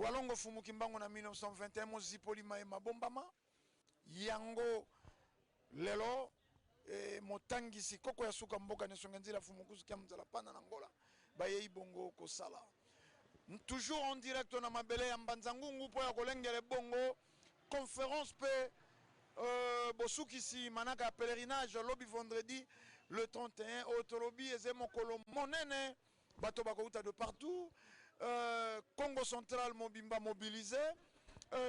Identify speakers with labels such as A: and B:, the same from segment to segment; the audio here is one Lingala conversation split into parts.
A: Walongo Fumu Kimbangu na 1921 mozipoli maye mabombama yango lelo e, motangisi koko ya suka mboka nesonga nzila Fumu Kusu kia mzala pana na Angola bayei bongo kosala toujours en direct na mabele ya Mbanza Ngungu mpo ya kolengele bongo conférence mpe bosukisi manaka ya pèlerinage lobi vendredi le 31 oyo tolobi eze mokolo monene. Bato bakouta de partout, Congo central mobimba mobilisé,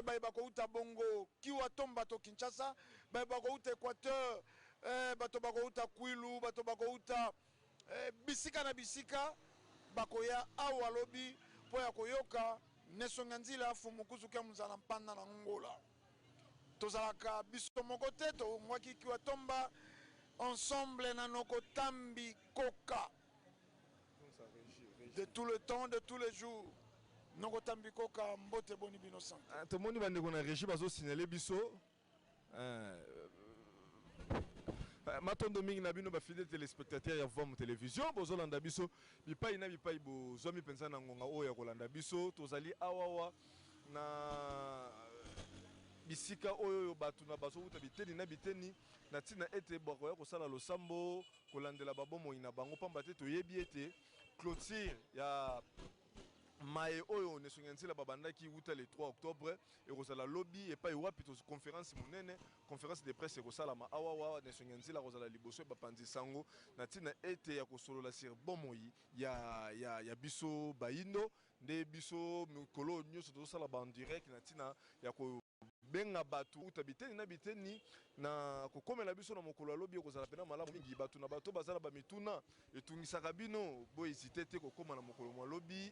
A: baye bakouta bongo Kiwatomba to Kinshasa, baye bakouta Équateur, bato bakouta Kwilu, bato bakouta bisika na bisika bakoya awa lobi mpo ya koyoka Nesonga Nzila Fumukuzu kia Muzala Mpanda na Ngola. Tozalaka biso moko te, tongwaki Kiwatomba ensemble na noko Tambi Koka de tout le temps, de tous les jours. Noko Tambi Koka, mbote, boni bino santé?
B: Ah, tomoni bandeko na régie bazosignale biso. Matondo mingi na bino bafidèle téléspectateur ya Vom Télévision, bozolanda biso bipai na bipai, bozwami mpenza na ngonga oyo ya kolanda biso. Tozali awawa na bisika oyo bato na bazowuta biteni na biteni na ntina ete bakoya kosala losambo, kolandela babomoi na bango, pamba te toyebi ete clôture ya maye oyo Nesongi ya Nzela babandaki wuta le 3 octobre ekozala lobi, epai wapi to conférence monene, conférence de presse ekosalama awawa. Nesongi ya Nzela akozala liboso ya bapanzi sango na ntina ete ya kosolola sur bomoi ya biso bayindo. Nde biso mikolo nyonso tozosala ba en direct na ntina ya kobenga bato uta biteni na biteni na kokomela biso na mokolo ya lobi. Ekozala mpenza malamu mingi. Bato na bato baza na bamituna etungisaka bino, bohésite te kokóma na mokolo mwa lobi,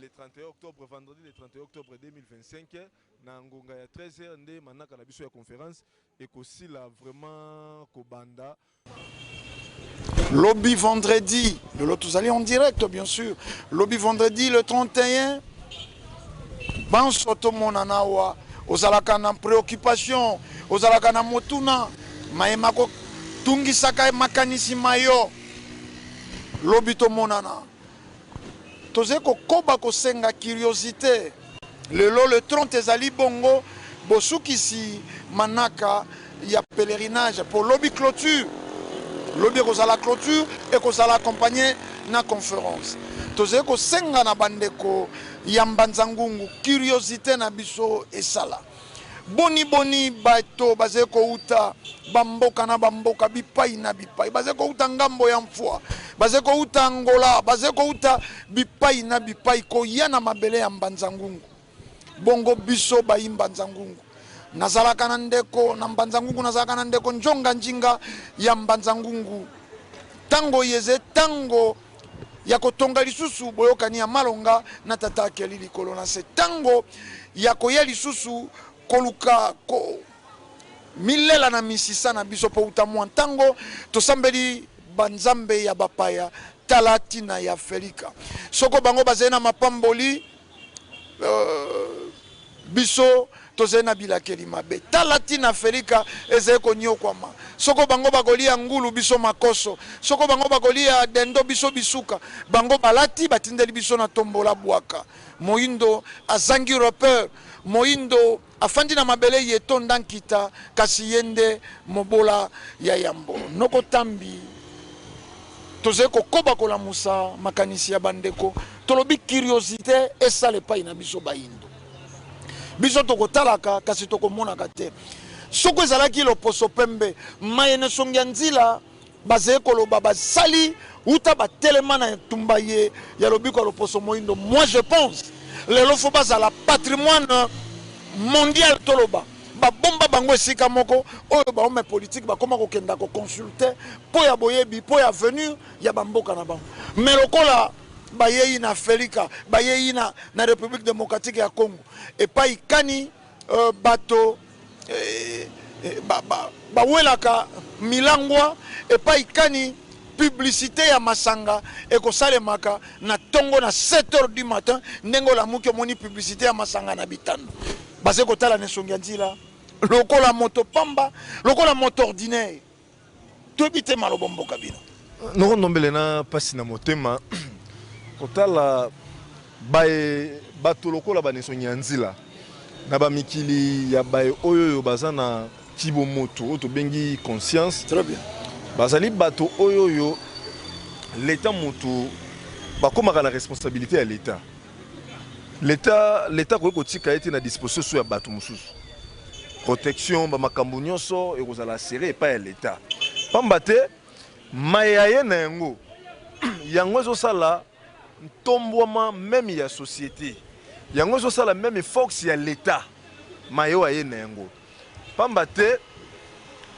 B: le 31 octobre, vendredi le 31 octobre 2025, na ngonga ya 13h nde manaka na biso ya conférence ekosila vraiment kobanda.
A: Lobi vendredi, lelo tozali en direct bien sûr. Lobi vendredi le 31, banso tomonana awa. Ozalaka na préoccupation, ozalaka na motuna, mayema kotungisaka makanisi mayo. Lobi tomonana. Tozali kokoba kosenga curiosité. Lelo le 30 ezali bongo bosukisi manaka ya pèlerinage pour lobi clôture. Lobi ekozala clôture, ekozala accompagné na conférence. Tozali kosenga na bandeko ya Mbanza Ngungu curiosité na biso esala. Boni boni bato bazali kouta bamboka na bamboka, bipai na bipai, bazali kouta ngambo ya Mfwa, bazali kouta Angola, bazali kouta bipai na bipai koya na mabele ya Mbanza Ngungu. Bongo biso bayi Mbanza Ngungu, nazalaka na ndeko na Mbanza Ngungu, nazalaka na ndeko Njonga Njinga ya Mbanza Ngungu. Ntango yeze ntango ya kotonga lisusu boyokani ya malonga na tata akeli likolo na se, ntango ya koya lisusu koluka ko milela na misisa na biso, mpo uta mwa ntango tosambeli banzambe ya bapaya. Tala ntina ya Felika, soko bango bazali na mapamboli, biso tozali na bilakeli mabe. Tala ntina Felika ezali konyokwama, soko bango bakolia ngulu, biso makoso, soko bango bakolia dendo, biso bisuka. Bango balati, batindeli biso na tombola bwaka. Moyindo azangi repère, moyindo afandi na mabele ye tonda nkita, kasi ye nde mobola ya yambo. Noko Tambi, tozali kokoba kolamusa makanisi ya bandeko. Tolobi curiosité esala epai na biso bayindo. Biso tokotalaka kasi tokomonaka te. Soko ezalaki loposo pembe, maye na esongi ya nzila bazali koloba basali uta batelema na etumba ye ya lobiko ya loposo moyindo, moi je pense lelo fo bazala patrimoine mondial. Toloba babomba bango esika moko oyo bahomme politique bakoma kokenda koconsulte mpo ya boyebi, mpo ya avenir ya bamboka na bango. Mais lokola bayei na Felika, bayei na République démocratique ya Congo, epai kani bato bawelaka milangwa, epai kani publicité ya masanga ekosalemaka na ntongo na 7 heures du matin, ndenge olamuki omoni publicité ya masanga na bitando, bazali kotala na esongi ya nzila lokola moto pamba, lokola moto ordinaire. Toyebi te maloba mboka bino.
B: Noko Ndombele, na mpasi na motema kotala. Baye bato lokola ba Nesongi ya Nzila na ba mikili ya baye oyo oyo baza na kibomoto oyo tobengi conscience.
A: Très bien.
B: Bazali bato oyo oyo l'Etat moto bakomaka na responsabilite ya l'Etat. L'Etat l'Etat akoki kotika ye te na disposition so ya bato mosusu. Protection ba makambo nyonso ekozala assurer epai ya l'Etat. Pamba te maye aye na yango yango ezosala ntombwama meme ya societe. Yango ezosala meme force ya l'Etat maye oyo aye na yango. Pamba te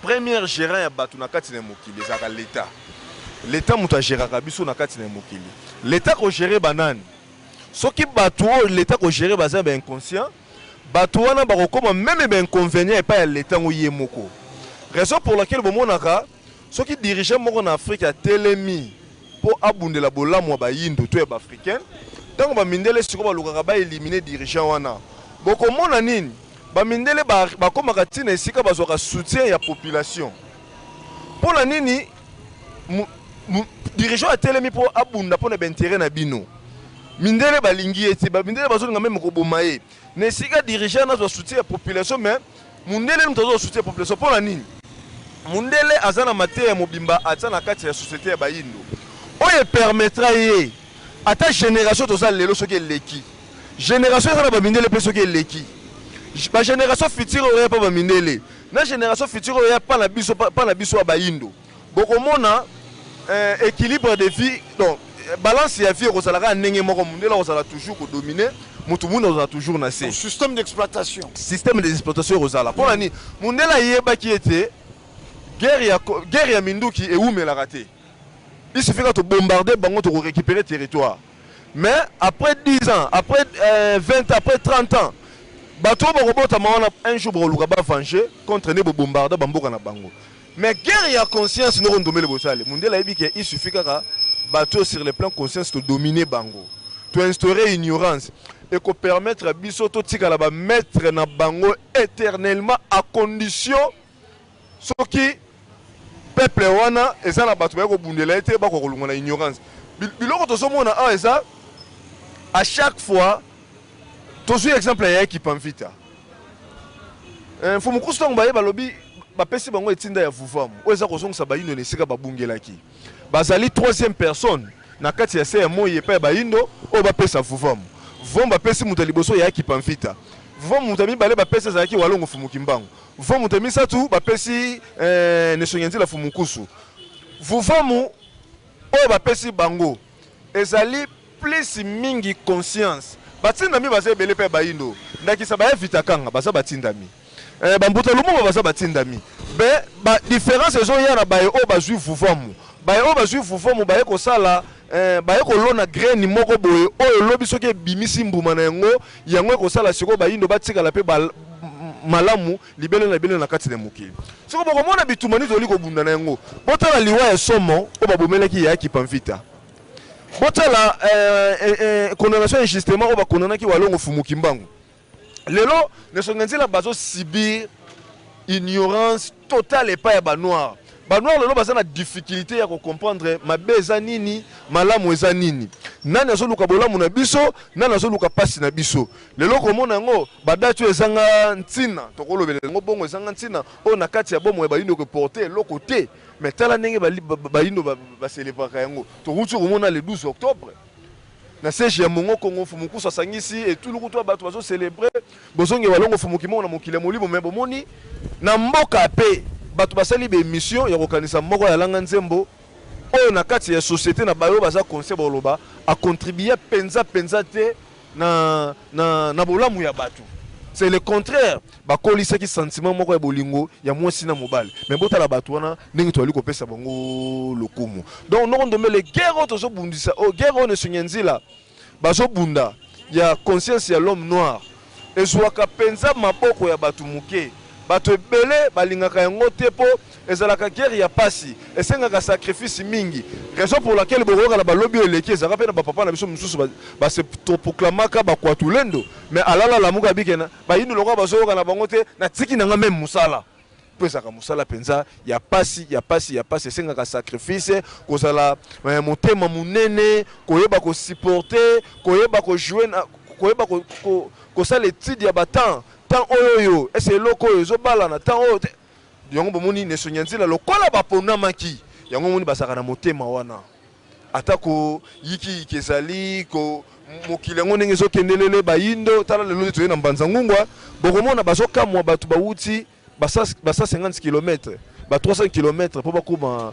B: première gerant ya bato na kati na mokili ezalaka l'Etat. L'Etat moto ageraka biso na kati na mokili. L'Etat kogere banani? Soki bato oyo l'Etat kogere baza ba inconscient, bato wana bakokoma meme ba inconvenient epai ya l'Etat ngo ye moko. Raison pour laquelle bomonaka soki dirigeant moko na Afrique atelemi mpo abundela bolamu ya bayindo to ya ba africain, ntango bamindele sikoyo balukaka ba eliminer dirigeant wana, bokomona nini? Bamindele bakomaka ntina esika bazwaka soutien ya population. Mpo na nini dirigeant atelemi mpo abunda mpo na ba intérêt na bino? Mindele balingi ye te, bamindele bazolinga meme koboma ye. Na esika dirigeant azwa soutien ya population, mais mundele moto azwa soutien ya population. Mpo na nini? Mundele aza na mateya mobimba atia na kati ya société ya bayindo oyo epermettra ye ata génération toza lelo soki eleki génération eza na bamindele mpe soki eleki ba génération future oyo ya mpa bamindele na génération future oyo ya pa na biso ya bayindo, bokomona équilibre de vie, donc balance ya vie ekozala kaka ndenge moko. Mundele akozala toujours kodominer, motu mwindu akozala toujours na se.
A: Système d'exploitation.
B: Système d'exploitation ekozala. Mpo na nini? Mundele ayebaki ete guerre ya minduki ewumelaka te. Il suffit kaka tobombarde bango, tokorécupérer territoire. Mais après 10 ans, après 20 ans, après 30 ans, bato oyo bakobotama wana, un jour bakoluka bavenger contre nde bobombarde bamboka na bango. Mais guerre ya conscience ndoko ndombele bosale, mundele ayebi ke il suffit kaka bato sur le plan conscience todomine bango, toinstaurer ignorance, ekopermettre biso totikala bamaître na bango éternellement, à condition soki peuple wana eza na bato baye kobundela ye te, bakoka kolongwa na ignorance. Biloko tozomona awa eza à chaque fois. Tozwi exemple ya Kimpa Vita, Mfumu Kusu. Ntango baye balobi bapesi bango etinda ya vuvamu oyo eza kozongisa bayindo na esika babungelaki, bazali troisième personne na kati ya se ya moi epai ya bayindo oyo bapesa vuvamu. Vuvamu bapesi moto ya liboso ya Kimpa Vita. Vuvamu moto ya mibale bapesi ezalaki Walongo Mfumu Kimbangu. Vuvamu moto ya misato bapesi Nesongi ya Nzila Mfumu Kusu. Vuvamu oyo bapesi bango ezali plus mingi conscience. Batindami baza ebele mpe bayindo, ndakisa baya Vita Kanga baza batindami, bambuta Lumumba baza batindami. Be ba différence ezoya na baye oyo bazwi vuvamu. Baye oyo bazwi vuvamu baye kosala, baye kolona graine moko boye oyo lobi soki ebimisi mbuma na yango, yango ekosala sikoyo bayindo batikala mpe malamu libele na libele na kati na mokili. Soki bokomona bitumba nini tozali kobunda na yango, botala liwa ya somo oyo babomelaki ya Kimpa Vita, botala condamnation injustement oyo bakondamnaki Walongo Fumu Kimbangu. Lelo Nesonga Nzela bazosubir ignorance totale epai ya banoir. Banoir lelo baza na difficulté ya kocomprendre mabe eza nini, malamu eza nini, nani azoluka bolamu na biso, nani azoluka mpasi na biso. Lelo komona yango badate oyo ezanga ntina, tokolobela yango bongo, ezanga ntina oyo na kati ya bomoi ya bayindo koporte eloko te. Mais tala ndenge bayindo baselebraka yango. Tokuti komona le 12 octobre na siège ya Mongo Kongo, Mfumu Kusu asangisi etuluku to bato bazocélébrer bozongi Walongo Mfumu Kimbangu na mokili ya molimo. Me bomoni na mboka mpe bato basali baémission ya kokanisa moko ya langa nzembo oyo na kati ya société na bayo baza conseil, baloba acontribue mpenza mpenza te na bolamu ya bato. C'est le contraire, bakolisaki sentiment moko ya bolingo ya mwasi na mobali. Mais botala bato wana ndenge tozali kopesa bango lokumu. Donc noko Ndombele, guerre oyo tozobundisa oyo, guerre oyo Nesongi ya Nzila bazobunda ya conscience ya l'homme noir, ezwaka mpenza maboko ya bato moke. Bato ebele balingaka yango te mpo ezalaka guerre ya pasi, esengaka sacrifice mingi. Raison pour laquelle bokoyoka na balobi oyo eleki, ezalaka mpe na bapapa na biso mosusu base proclamaka bakwatulendo, mais alala lamuka abikena bayindu lokola bazoyoka na bango te, natiki nanga meme mosala. Mpo ezalaka mosala mpenza ya pasi, ya pasi, ya pasi, esengaka sacrifice, kozala eh, motema monene, koyeba ko supporter, koyeba ko jouer na koyeba ko, ko, kosala etude ya ba temps, temps oyo oyo, ese eloko oyo ezobalana, temps oyo te. Yango bomoni Nesongi ya Nzila lokola baponamaki, yango omoni bazalaka na motema wana. Ata ko yiki yiki ezali ko mokili yango ndenge ezokendelele bayindo, tala lelo nde toye na Mbanza Ngungwa, bokomona bazokamwa bato bawuti ba 150 kilomètres, ba 300 kilomètres po bakoma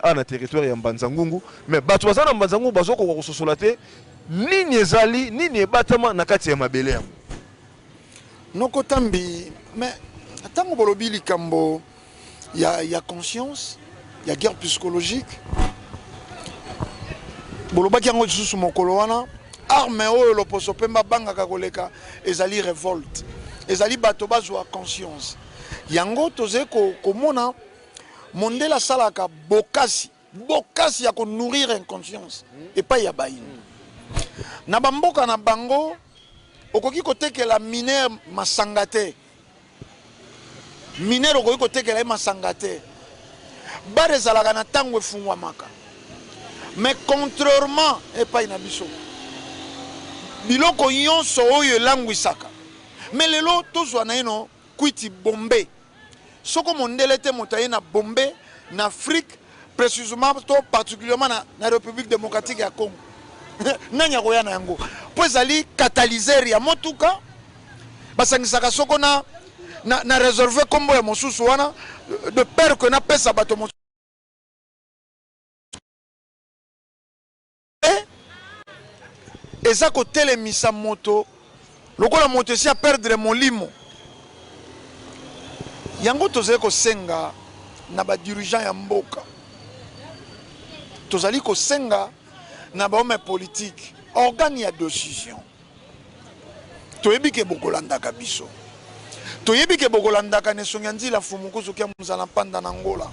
B: awa na territoire ya Mbanza Ngungu, mais bato baza na Mbanza Ngungu bazokoka kososola te nini ezali, nini ebatama na kati ya mabele yango.
A: Noko Tambi, mais tango bolobi likambo ya, ya conscience, ya guerre psychologique, bolobaki yango lisusu mokolo wana, arme oyo loposo pembe abangaka koleka ezali revolte, ezali bato bazwa conscience. Yango tozali komona mondele asalaka bokasi, bokasi ya ko nourrir inconscience epai ya bayindo. Na ba mboka na bango okoki kotekela mineur masanga te. Mineur okoki kotekela ye masanga te. Bar ezalaka na tango efungwamaka. Mais contrairement epai na biso, biloko nyonso oyo elangwisaka. Mais lelo tozwa naino kwiti bombe. Soko mondele te moto aye na bombe na Afrique precisement to particulièrement na, na Republique democratique ya Congo nani akoya na yango mpo ezali catalyseur ya motuka basangisaka soko na, na, na reserve nkombo ya mosusu wana de peur que napesa bato mosusu eza kotelemisa moto lokola moto esi a perdre molimo. Yango tozali kosenga na ba dirigeants ya mboka, tozali kosenga na ba hommes politiques, organe ya decision. Toyebi ke bokolandaka biso, toyebi ke bokolandaka Nesongi ya Nzila Mfumu Kuzu Kia Muzala Mpanda na Angola.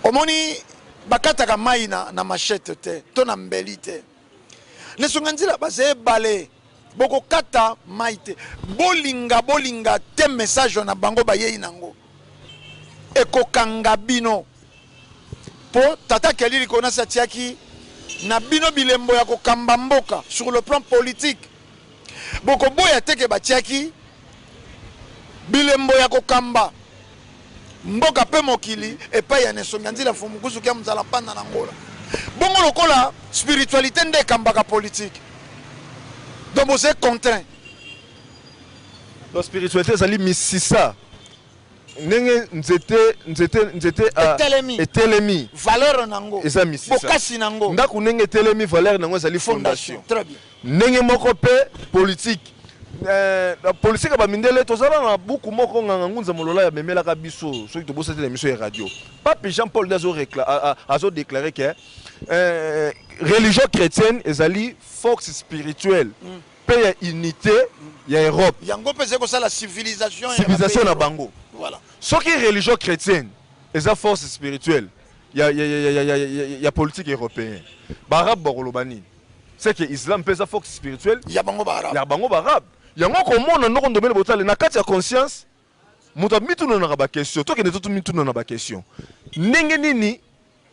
A: Omoni bakataka mai na, na machette te to na mbeli te. Nesongi ya Nzila baza ebale, bokokata mai te. Bolinga bolinga te message na bango bayei nango ekokanga bino. Po tata Kelly Likonasi atiaki na bino bilembo ya kokamba mboka sur le plan politique. Bokoboya te ke batiaki bilembo ya kokamba mboka pe mokili epai ya Nesongia Nzila Mfumu Kuzu Kia Mzala Mpanda na Angola. Bongo lokola spiritualite nde ekambaka politique, donc boze contraint.
B: Donc spiritualite ezali misisa ndenge nzete nzete nzete
A: etelemi,
B: etelemi
A: valeur nango
B: eza misisa,
A: bokasi nango,
B: ndako ndenge etelemi valeur nango ezali fondation.
A: Très bien.
B: Ndenge moko mpe politique eh, na politique ya bamindele tozala na buku moko nganga ngunza molola ya memelaka biso soki tobosaki na émission ya radio pape Jean Paul nde azo déclarer que eh, religion chrétienne ezali force spirituelle mm. Mpe ya unite ya Europe.
A: Yango mpe ezali kosala civilisation ya
B: civilisation na bango.
A: Voilà.
B: Soki religion chrétienne eza force spirituelle ya, ya, ya, ya, ya, ya, ya politique européenne, baarabe bakoloba nini? C'est que islam mpe eza force spirituelle
A: ya bango baarabe.
B: Ya bango baarabe. Yango komona ndoko ndombele botale na kati ya conscience moto amitunanaka ba question, tokende to tomitunana ba question ndenge nini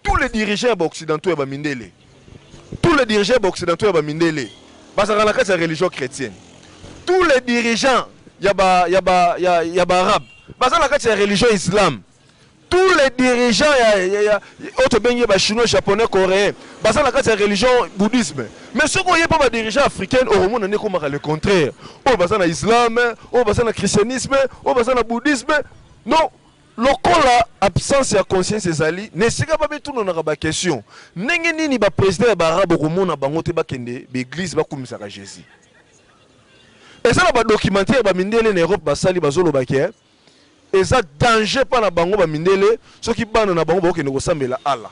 B: Tous les dirigeants ya ba occidentaux ya ba mindele, tous les dirigeants ya ba occidentaux ya ba mindele bazalaka na kati ya religion chretienne. Tous les dirigeants ya ba ya ba ya, ya ba arabe baza na kati ya religion islam. Tous les dirigeants ya ya, ya oyo tobengi ba chinois, japonais, coréens baza na kati ya religion bouddhisme. Mais soki oye pa ba dirigeants africaine okomona nde ekomaka le contraire. Oyo baza na islam, oyo baza na christianisme, oyo baza na bouddhisme. Non, Lokola absence ya conscience ezali na esika ba mitunanaka ba question, ndenge nini ba president ya ba arabe okomona bango te bakende ba eglise bakumisaka Jesus? Eza na ba documentaire ba mindele na Europe basali bazoloba ke eza danger pa na bango ba mindele soki bana na bango bakokende kosambela Allah.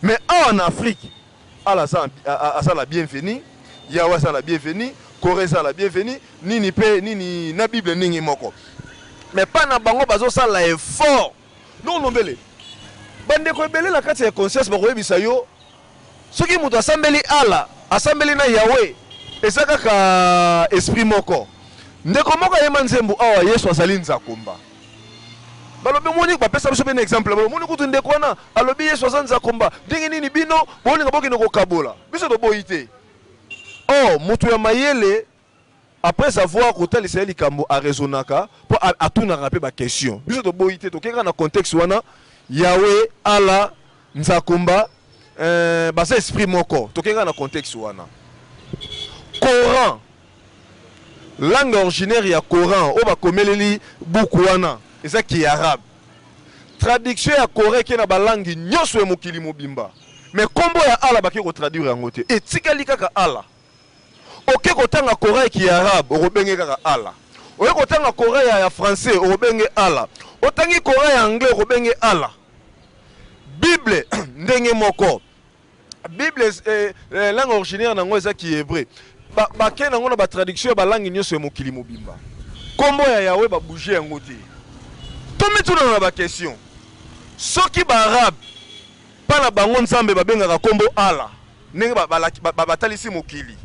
B: Mais awa na Afrique Allah aza, aza la bienvenue, Yahweh aza la bienvenue, Coran eza la bienvenue, nini pe nini na Bible ndenge moko. Mais pa na bango bazosala effort. Non nombele. Bandeko ebele na kati ya conscience bakoyebisa yo soki moto asambeli Allah, asambeli na Yahweh, eza kaka esprit moko. Ndeko moko ayemba nzembo awa, Yesu azali nzakomba. Balobi omoni, bapesa biso pe na exemple, balobi omoni kutu ndeko wana alobi Yesu aza nzakomba, ndenge nini bino bolinga bokende kokabola? Biso toboyi te. Or mutu ya mayele après avoir kotalisa ye likambo a raisonnaka po atunaka pe ba question. Biso toboyi te, toke kaka na contexte wana, Yahweh, Allah, Nzakomba eh, baza esprit moko, toke kaka na contexte wana. Coran, langue originaire ya Coran oyo bakomeleli buku wana eza ki arabe. Traduction ya Coran eke na ba langue nyonso ya mokili mobimba, mais kombo ya Allah bake ko traduire yango te, etikali kaka Allah. Oke kotanga Coran ya ki arabe okobenge kaka Allah. Oye kotanga Coran ya français okobenge Allah. Otangi Coran ya anglais okobenge Allah. Bible ndenge moko. Bible eh, eh, langue originaire nango eza ki hébreu. Ba bake nango na ba traduction ya ba langue nyonso ya mokili mobimba. Kombo ya Yahweh ba bouger yango te. Tomituna na ba question. Soki ba arabe pa na bango Nzambe babengaka kombo Allah ndenge batalisi mokili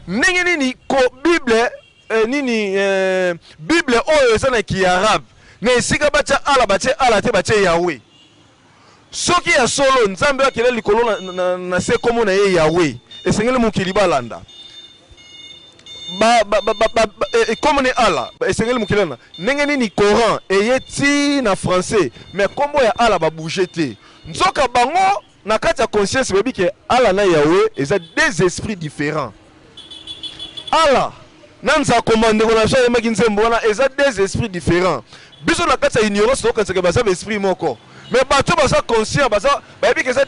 B: ndenge nini ko Bible eh, nini eh, Bible oyo eza na ki arabe na esika batya Allah batye Allah te batye Yahweh. Soki ya solo Nzambe oyo akela likolo na, na, na se kombo na ye Yahweh, esengeli mokili balanda ba, ba, ba, ba, ba, eh, eh, kombo ne Allah esengeli mokili alanda. Ndenge nini Coran eye ti na français mais kombo ya Allah ba bouger te? Nzoka bango na kati ya conscience bayebi ke Allah na Yahweh eza deux esprits différents. Allah na Nzakomba ndeko na biso ayembaki nzembo wana eza deux esprits différents. Biso na kati ya ignorance tokokanisaka baza ba esprit moko. Mais bato baza conscient baza bayebi ke eza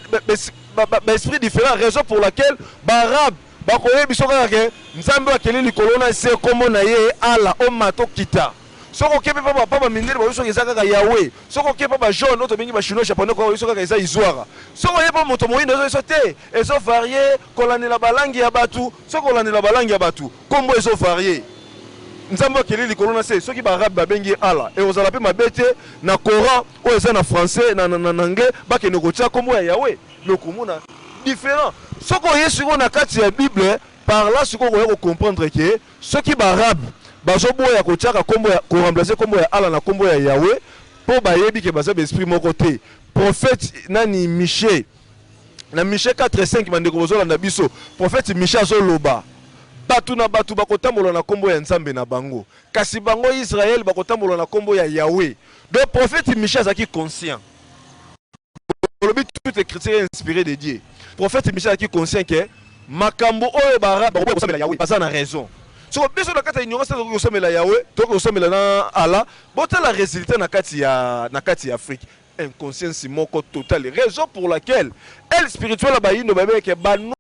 B: ba esprit différent raison pour laquelle ba arabe bakoyebi biso kaka ke Nzambe oyo akeli likolo na se kombo na ye Allah omata okita. Soki oke pe pa ba mindele bayebi soki eza kaka Yahweh. Soki oke pa ba jaune oyo tobengi ba chinois japonais koyebi soki kaka eza Izuara. Soki oye pa moto moyindo azo yebisa te ezo varier kolandela ba langue ya batu. Soki olandela ba langue ya batu kombo ezo varier. Nzambe oyo akeli likolo na se soki ba arabe babengi ye Allah ekozala pe mabe te na Coran oyo eza na français na na anglais bakende kotia kombo ya Yahweh mais okomona different. Soki oye sikoyo na kati ya bible par là sikoyo okoya ko comprendre que Soki ba arabes bazo boya kotiaka kombo ya ko remplacer kombo ya Allah na kombo ya Yahweh po bayebi ke baza ba esprit moko te. Prophète nani Miche na Miche 4 5 bandeko bozolanda biso prophète Miche azoloba batu na batu bakotambola na kombo ya Nzambe na bango kasi bango Israël bakotambola na kombo ya Yahweh. Donc prophète Miche azalaki conscient. Olobi toute écriture est inspirée de Dieu. Prophète Michel azalaki conscient que makambo oyo ba arabes bakoboya kosambela Yahweh baza na raison. Soko biso na kati ya ignorance tokoki kosambela Yahweh, tokoki kosambela na Allah. Botala résultat na kati ya na kati ya Afrique. Inconscience moko totale. Raison pour laquelle aile spirituelle ya bayindo bayebaki que ba noirs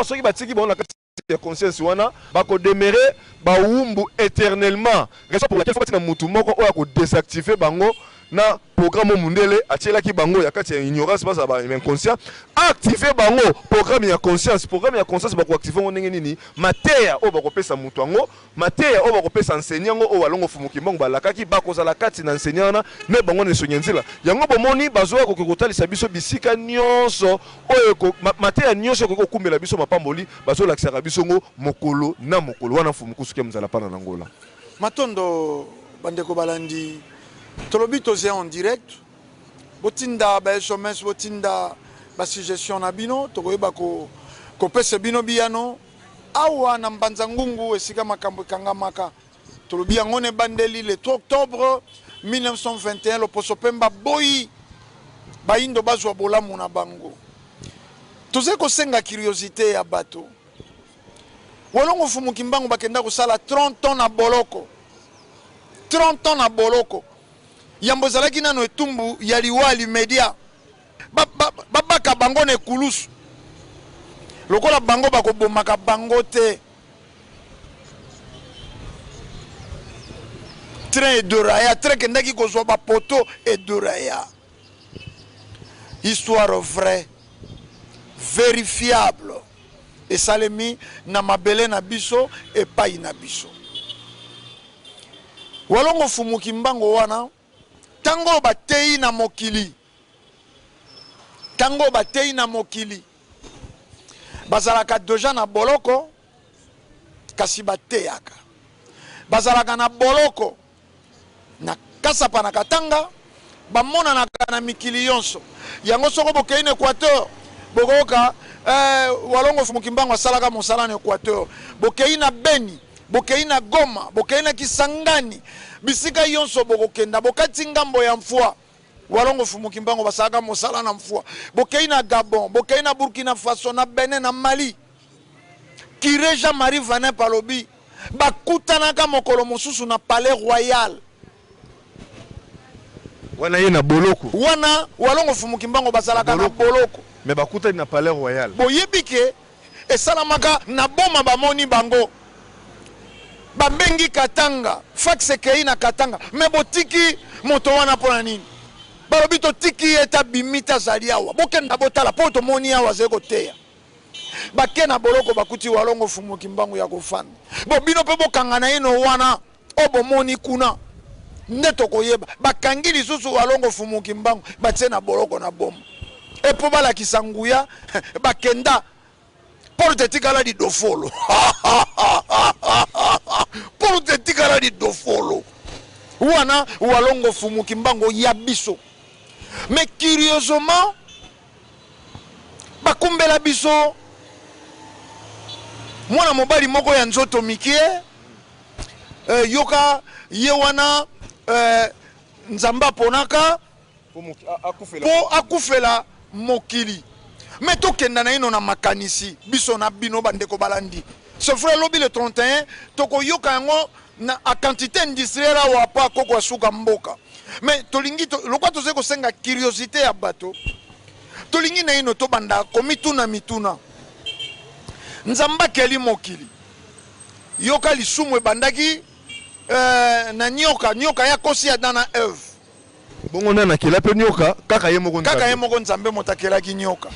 B: soki batiki bango na kati ya conscience wana bako demeurer bawumbu eternellement. Raison pour laquelle faut batina mutu moko oyo ako desactiver bango na programme oyo mundele atielaki bango ya kati ya ignorance, bazala ba inconscient, activer bango programme ya conscience. Programme ya conscience bako activer yango ndenge nini? Mateya oyo bakopesa mutu yango, mateya oyo bakopesa enseignant yango oyo Walongo Mfumu Kimbangu balakaki bakozala kati na enseignant wana ne bango na esongi ya nzela yango. Bomoni bazoya koke kotalisa biso bisika nyonso oyo mateya nyonso ekoki kokumbela biso mapamboli, bazolakisaka biso ngo mokolo na mokolo wana. Mfumu Kusu Kia Mzala Pana na Ngola.
A: Matondo bandeko balandi, tolobi toze en direct, botinda ba sms, botinda ba suggestion na bino, tokoyeba kopesa bino biyano awa na Mbanza Ngungu esika makambo ekangamaka. Tolobi yango na ebandeli le 3 octobre 1921 loposo pemba boyi bayindo bazwa bolamu na bango. Tozali kosenga curiosite ya bato. Walongo Mfumu Kimbangu bakenda kosala 30 ans na boloko. 30 ans na boloko. Yambo ezalaki nano etumbu ya liwa l'immédiat. Babaka bango na ekulusu. Lokola bango bakobomaka bango te. Train edoraya, train ekendaki kozwa ba poteaux edoraya. Histoire vraie, verifiable, esalemi na mabele na biso, epayi na biso. Walongo Mfumu Kimbangu wana, tango oyo bateyi na mokili, tango oyo bateyi na mokili, bazalaka dejà na boloko, kasi bateyaka. Bazalaka na boloko na Kasapa na Katanga, bamonanaka na mikili yonso. Yango soko bokei na Equateur, bokoyoka eh, Walongo Mfumu Kimbangu asalaka mosala na Equateur. Bokei na Beni, bokei na Goma, bokei na Kisangani, bisika yonso bokokenda, bokati ngambo ya Mfua, Walongo Mfumu Kimbangu basalaka mosala na Mfua. Bokei na Gabon, bokei na Burkina Faso, na Benin, na Mali. Cure Jean-Marie Vanep alobi bakutanaka mokolo mosusu na Palais Royal.
B: Wana ye na boloko.
A: Wana Walongo Mfumu Kimbangu bazalaka na boloko.
B: Mais bakutani na Palais Royal.
A: Boyebi ke esalamaka na Boma bamoni bango. Babengi Katanga, fax ekeyi na Katanga. Mais botiki moto wana mpo na nini? Balobi totiki ye te abimi te azali awa. Bokenda botala mpo tomoni awa azali koteya. Bake na boloko bakuti Walongo Mfumu Kimbangu ya kofanda. Bo bino mpe bokanga naino wana oyo bomoni kuna nde tokoyeba. Bakangi lisusu Walongo Mfumu Kimbangu batie na boloko na Boma. E mpo balakisa nguya bakenda porte etikala lidofolo porte etikala lidofolo wana Walongo Mfumu Kimbangu ya biso. Mais curieusement Bakumbela biso mwana mobali moko ya nzoto mikie eh, yoka ye wana eh, Nzambe aponaka mpo akufela mokili. Me tokenda naino na makanisi biso na bino bandeko balandi. C'est vrai lobi le 31 tokoyoka yango na a quantité industrielle awa pa koko asuka mboka. Mais tolingi to, lokwa tozali kosenga curiosité ya bato, tolingi naino tobanda komituna mituna. Nzambe akeli mokili, yoka lisumu ebandaki eh, na nyoka, nyoka ya kosi Adam na Eve.
B: Bongo nani akela mpe nyoka? Kaka ye moko
A: Kaka ye
B: Nzambe.
A: moko Nzambe moto akelaki nyoka.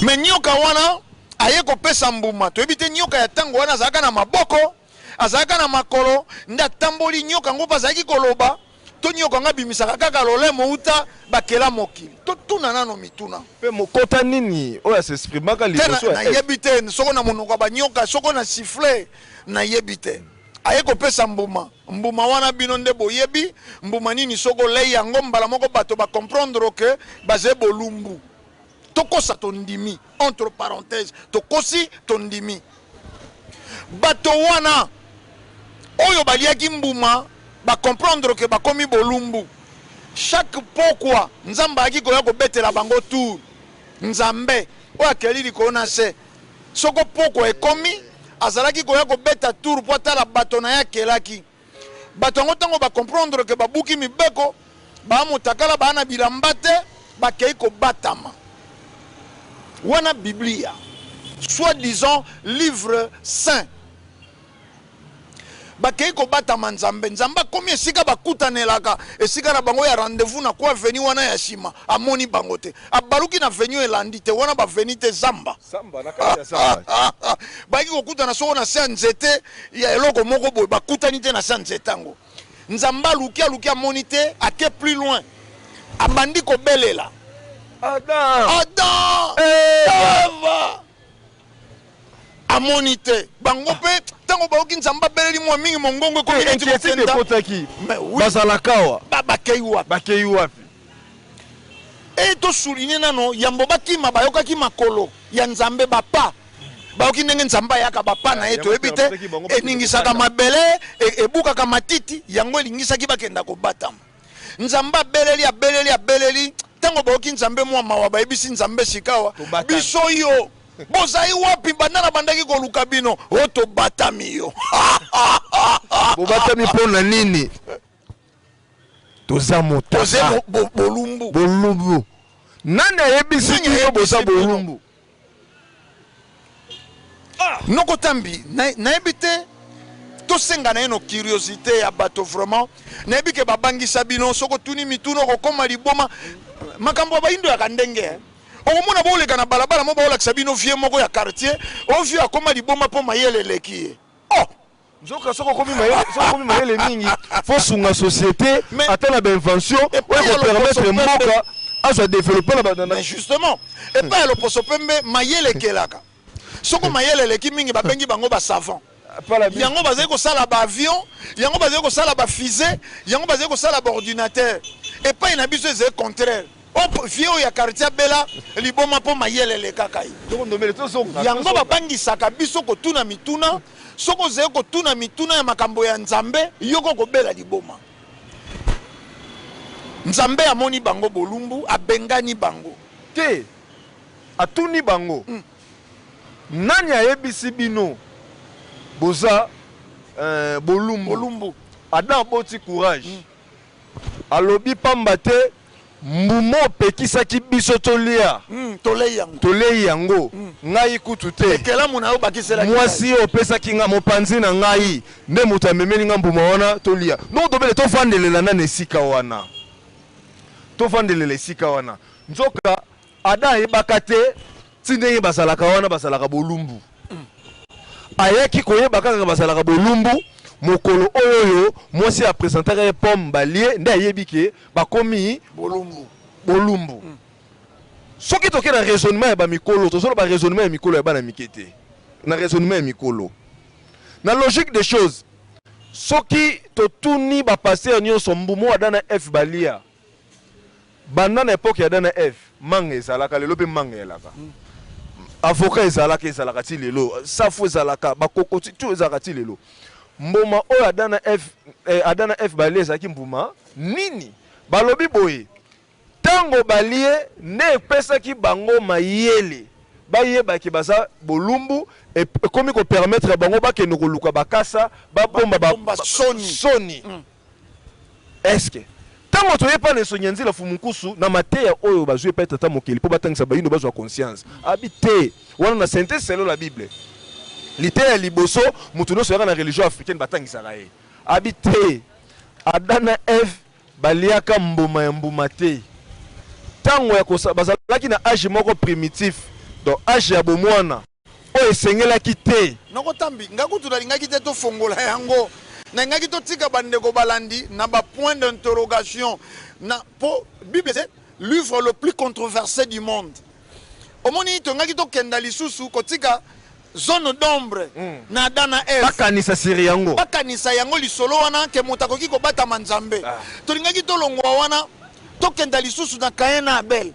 A: Mais nyoka wana aye kopesa mbuma, toyebi te nyoka ya tango wana azalaka na maboko, azalaka na makolo, nde atamboli nyoka yango mpe azalaki koloba, to nyoka yango abimisaka kaka lolemo uta bakela mokili. Totuna nano mituna.
B: Mpe mokota nini oyo a s'exprimaka
A: Te
B: liboso ya Eve?
A: nayebi te soko na monoko ya banyoka, soko na sifflet, nayebi te. Aye kopesa mbuma, mbuma wana bino nde boyebi mbuma nini, soki olei yango mbala moko bato ba comprendre que baze bolumbu. Tokosa tondimi, entre parenthèses, tokosi tondimi. Bato wana oyo baliaki mbuma ba comprendre que bakomi bolumbu. Chaque pokwa Nzambe ayaki koya kobetela bango tour. Nzambe oyo akeli likolo na se, soko pokwa ekomi, azalaki koya kobeta tour mpo atala bato na ye akelaki. Bato yango ntango ba comprendre que babuki mibeko, baa motakala, baa na bilamba te, bakei kobatama. Wana Biblia, soit disant livre saint. Bakei kobatama Nzambe. Nzambe akomi esika bakutanelaka, esika na bango ya rendez-vous na coin avenue wana ya sima, amoni bango te. Abaluki na avenue elandi te, wana ba avenue te, zamba.
B: Zamba, na kati ya zamba.
A: Bayaki kokutana soko na se ya nzete ya eloko moko boye, bakutani te na se ya nzete yango. Nzambe aluki, aluki amoni te, ake plus loin. Abandi kobelela.
B: Adam!
A: Adam! Eva! Amoni te. Bango pe tango bayoki Nzambe abeleli mua mingi mongongo ekomi neti
B: Inquiétude
A: kokenda.
B: ekotaki.
A: Mais oui.
B: Bazalaka awa.
A: Ba bakei wapi?
B: Bakei wapi?
A: Et to souligner nano yambo bakima bayokaki makolo ya Nzambe ba pas. Bayoki ndenge Nzambe ayaka ba pas na ye
B: Yango
A: toyebi te
B: permetaki bango bakende
A: eningisaka
B: kobatama.
A: mabele e, ebukaka matiti yango elingisaki bakenda kobatama. Nzambe abeleli, abeleli, abeleli. Tango bayoki Nzambe mua mawa, bayebisi Nzambe sikawa,
B: Tobatami.
A: biso yo bozali wapi banda nabandaki koluka bino? O, tobatami yo.
B: Bobatami mpo na nini? Toza
A: Toze
B: motaka.
A: bolumbu.
B: Bolumbu. Nani ayebisi
A: Nani
B: bino boza
A: ayebisi bino?
B: bolumbu?
A: Noko Tambi, nayebi te tosenga na ye no curiosité ya bato vraiment. Nayebi ke babangisa bino soki otuni mituna okokoma liboma. Makambo ya bayindo yaka ndenge eh. Okomona boleka na balabala mo baolakisa bino vieux moko ya quartier, o vieux akoma liboma po mayele eleki ye. Oh!
B: Nzoka soki okomi mayele, soki okomi mayele mingi, faut sunga société
A: Mais
B: ata na ba invention
A: epai
B: oyo
A: ya
B: ko permettre
A: loposo pembe.
B: mboka azwa développer na ba na, na
A: Mais justement, epai ya loposo pembe mayele ekelaka. Soko mayele eleki mingi babengi bango ba savant. Yango bazali kosala ba avion, yango bazali kosala ba fusee, yango bazali kosala ba ordinateur. Epai na biso ezali contraire. O vieux oyo ya quartier abela liboma mpo mayele elekaka ye. Yango babangisaka biso kotuna mituna. Soki ozali kotuna mituna ya makambo ya Nzambe, yo ko kobela liboma. Nzambe amoni bango bolumbu, abengani bango.
B: Te, atuni bango, Nani ayebisi bino boza bolumbu?
A: Bolumbu.
B: Adam aboti courage. Alobi pamba te mbuma opekisaki biso tolia,
A: tolei yango,
B: tolei yango, ngai kutu te.
A: Ekelamu na yo obakiselaki ngai.
B: Mwasi oyo opesaki ngai, mopanzi na ngai, nde moto amemeli ngai mbuma wana tolia. Donc tobele tovandelela nanu esika wana, tovandelela esika wana. Nzoka Adam ayebaka te ti ndenge bazalaka wana bazalaka bolumbu. Ayaki koyeba kaka bazalaka bolumbu mokolo oyo mwasi a presentaka ye pomme balie nde ayebi ke bakomi
A: bolumbu.
B: Bolumbu. Soki toke na raisonnement ya ba mikolo, tozoloba raisonnement ya mikolo ya bana mike te. Na raisonnement ya mikolo. Na logique des choses, soki totuni ba pasteurs nionso mbuma oyo Adam na Eve balia, Banda na epoque ya Adam na Eve, manga ezalaka, lelo pe manga eyalaka. Avocat ezalaka, ezalaka ti lelo. Safu ezalaka, ba kokoti, tout ezalaka ti lelo. Mbuma oyo Adam na Eve, eh, Adam na Eve balie ezalaki mbuma nini? Balobi boye, tango balie nde epesaki bango mayele bayeba ke baza bolumbu, ekomi ko permettre bango bakende koluka bakasa, babomba ba
A: soni.
B: Soni. Est-ce que tango toye epai na Nsongi ya Nzila Mfumu Nkusu na mateya oyo bazui epai Tata Mokeli mpo batangisa bayindo bazua conscience? Abi te, wana na synthèse selon la Bible. Liteya ya liboso moto nionso ayaka na religion africaine batangisaka ye. Abi te, Adam na Eve baliaka mbuma ya mbuma te. Tango ya kosa bazalaki na age moko primitif, donc age ya bomwana. Oyo esengelaki te.
A: Noko Tambi, nga kutu nalingaki te tofongola yango. Nalingaki totika ba ndeko balandi na ba points d'interrogation na po bible c'est livre le plus controverse du monde. Omoni tolingaki tokenda lisusu kotika zone d'ombre na Adam na Eve.
B: Bakanisa sur yango.
A: Bakanisa yango lisolo wana que moto akoki kobatama Nzambe. Tolingaki tolongwa wana tokenda lisusu na Caïn na Abel.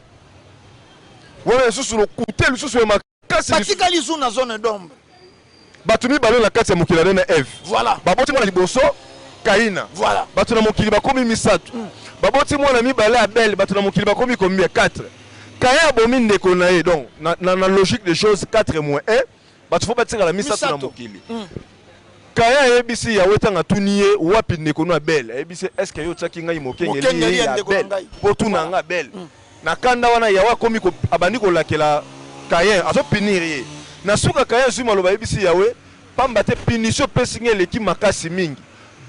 B: Wana lisusu lokuta lisusu ya makasi.
A: Batikali lisusu na zone d'ombre.
B: Bato mibale na kati ya mokili, Adam na Eve.
A: Voilà.
B: Baboti mwana liboso Kaina.
A: Voilà.
B: Bato na mokili bakomi misato. Baboti mwana mibale Abel, bato na mokili bakomi combien? 4. Caïn abomi ndeko na ye. Donc na, na, na logique des choses 4 moins 1, bato faut batikala misato na mokili. Caïn ayebisi Yahweh ntango atuni ye wapi ndeko no Abel, ayebisi ye est-ce que yo otiaki ngai mokengeli ya Abel mpo otuna nga Abel? Na kanda wana Yahweh akomi ko, abandi kolakela Caïn, azo punir ye. Na suka Caïn azui maloba ayebisi Yahweh, pamba te punition opesi ngai eleki makasi mingi,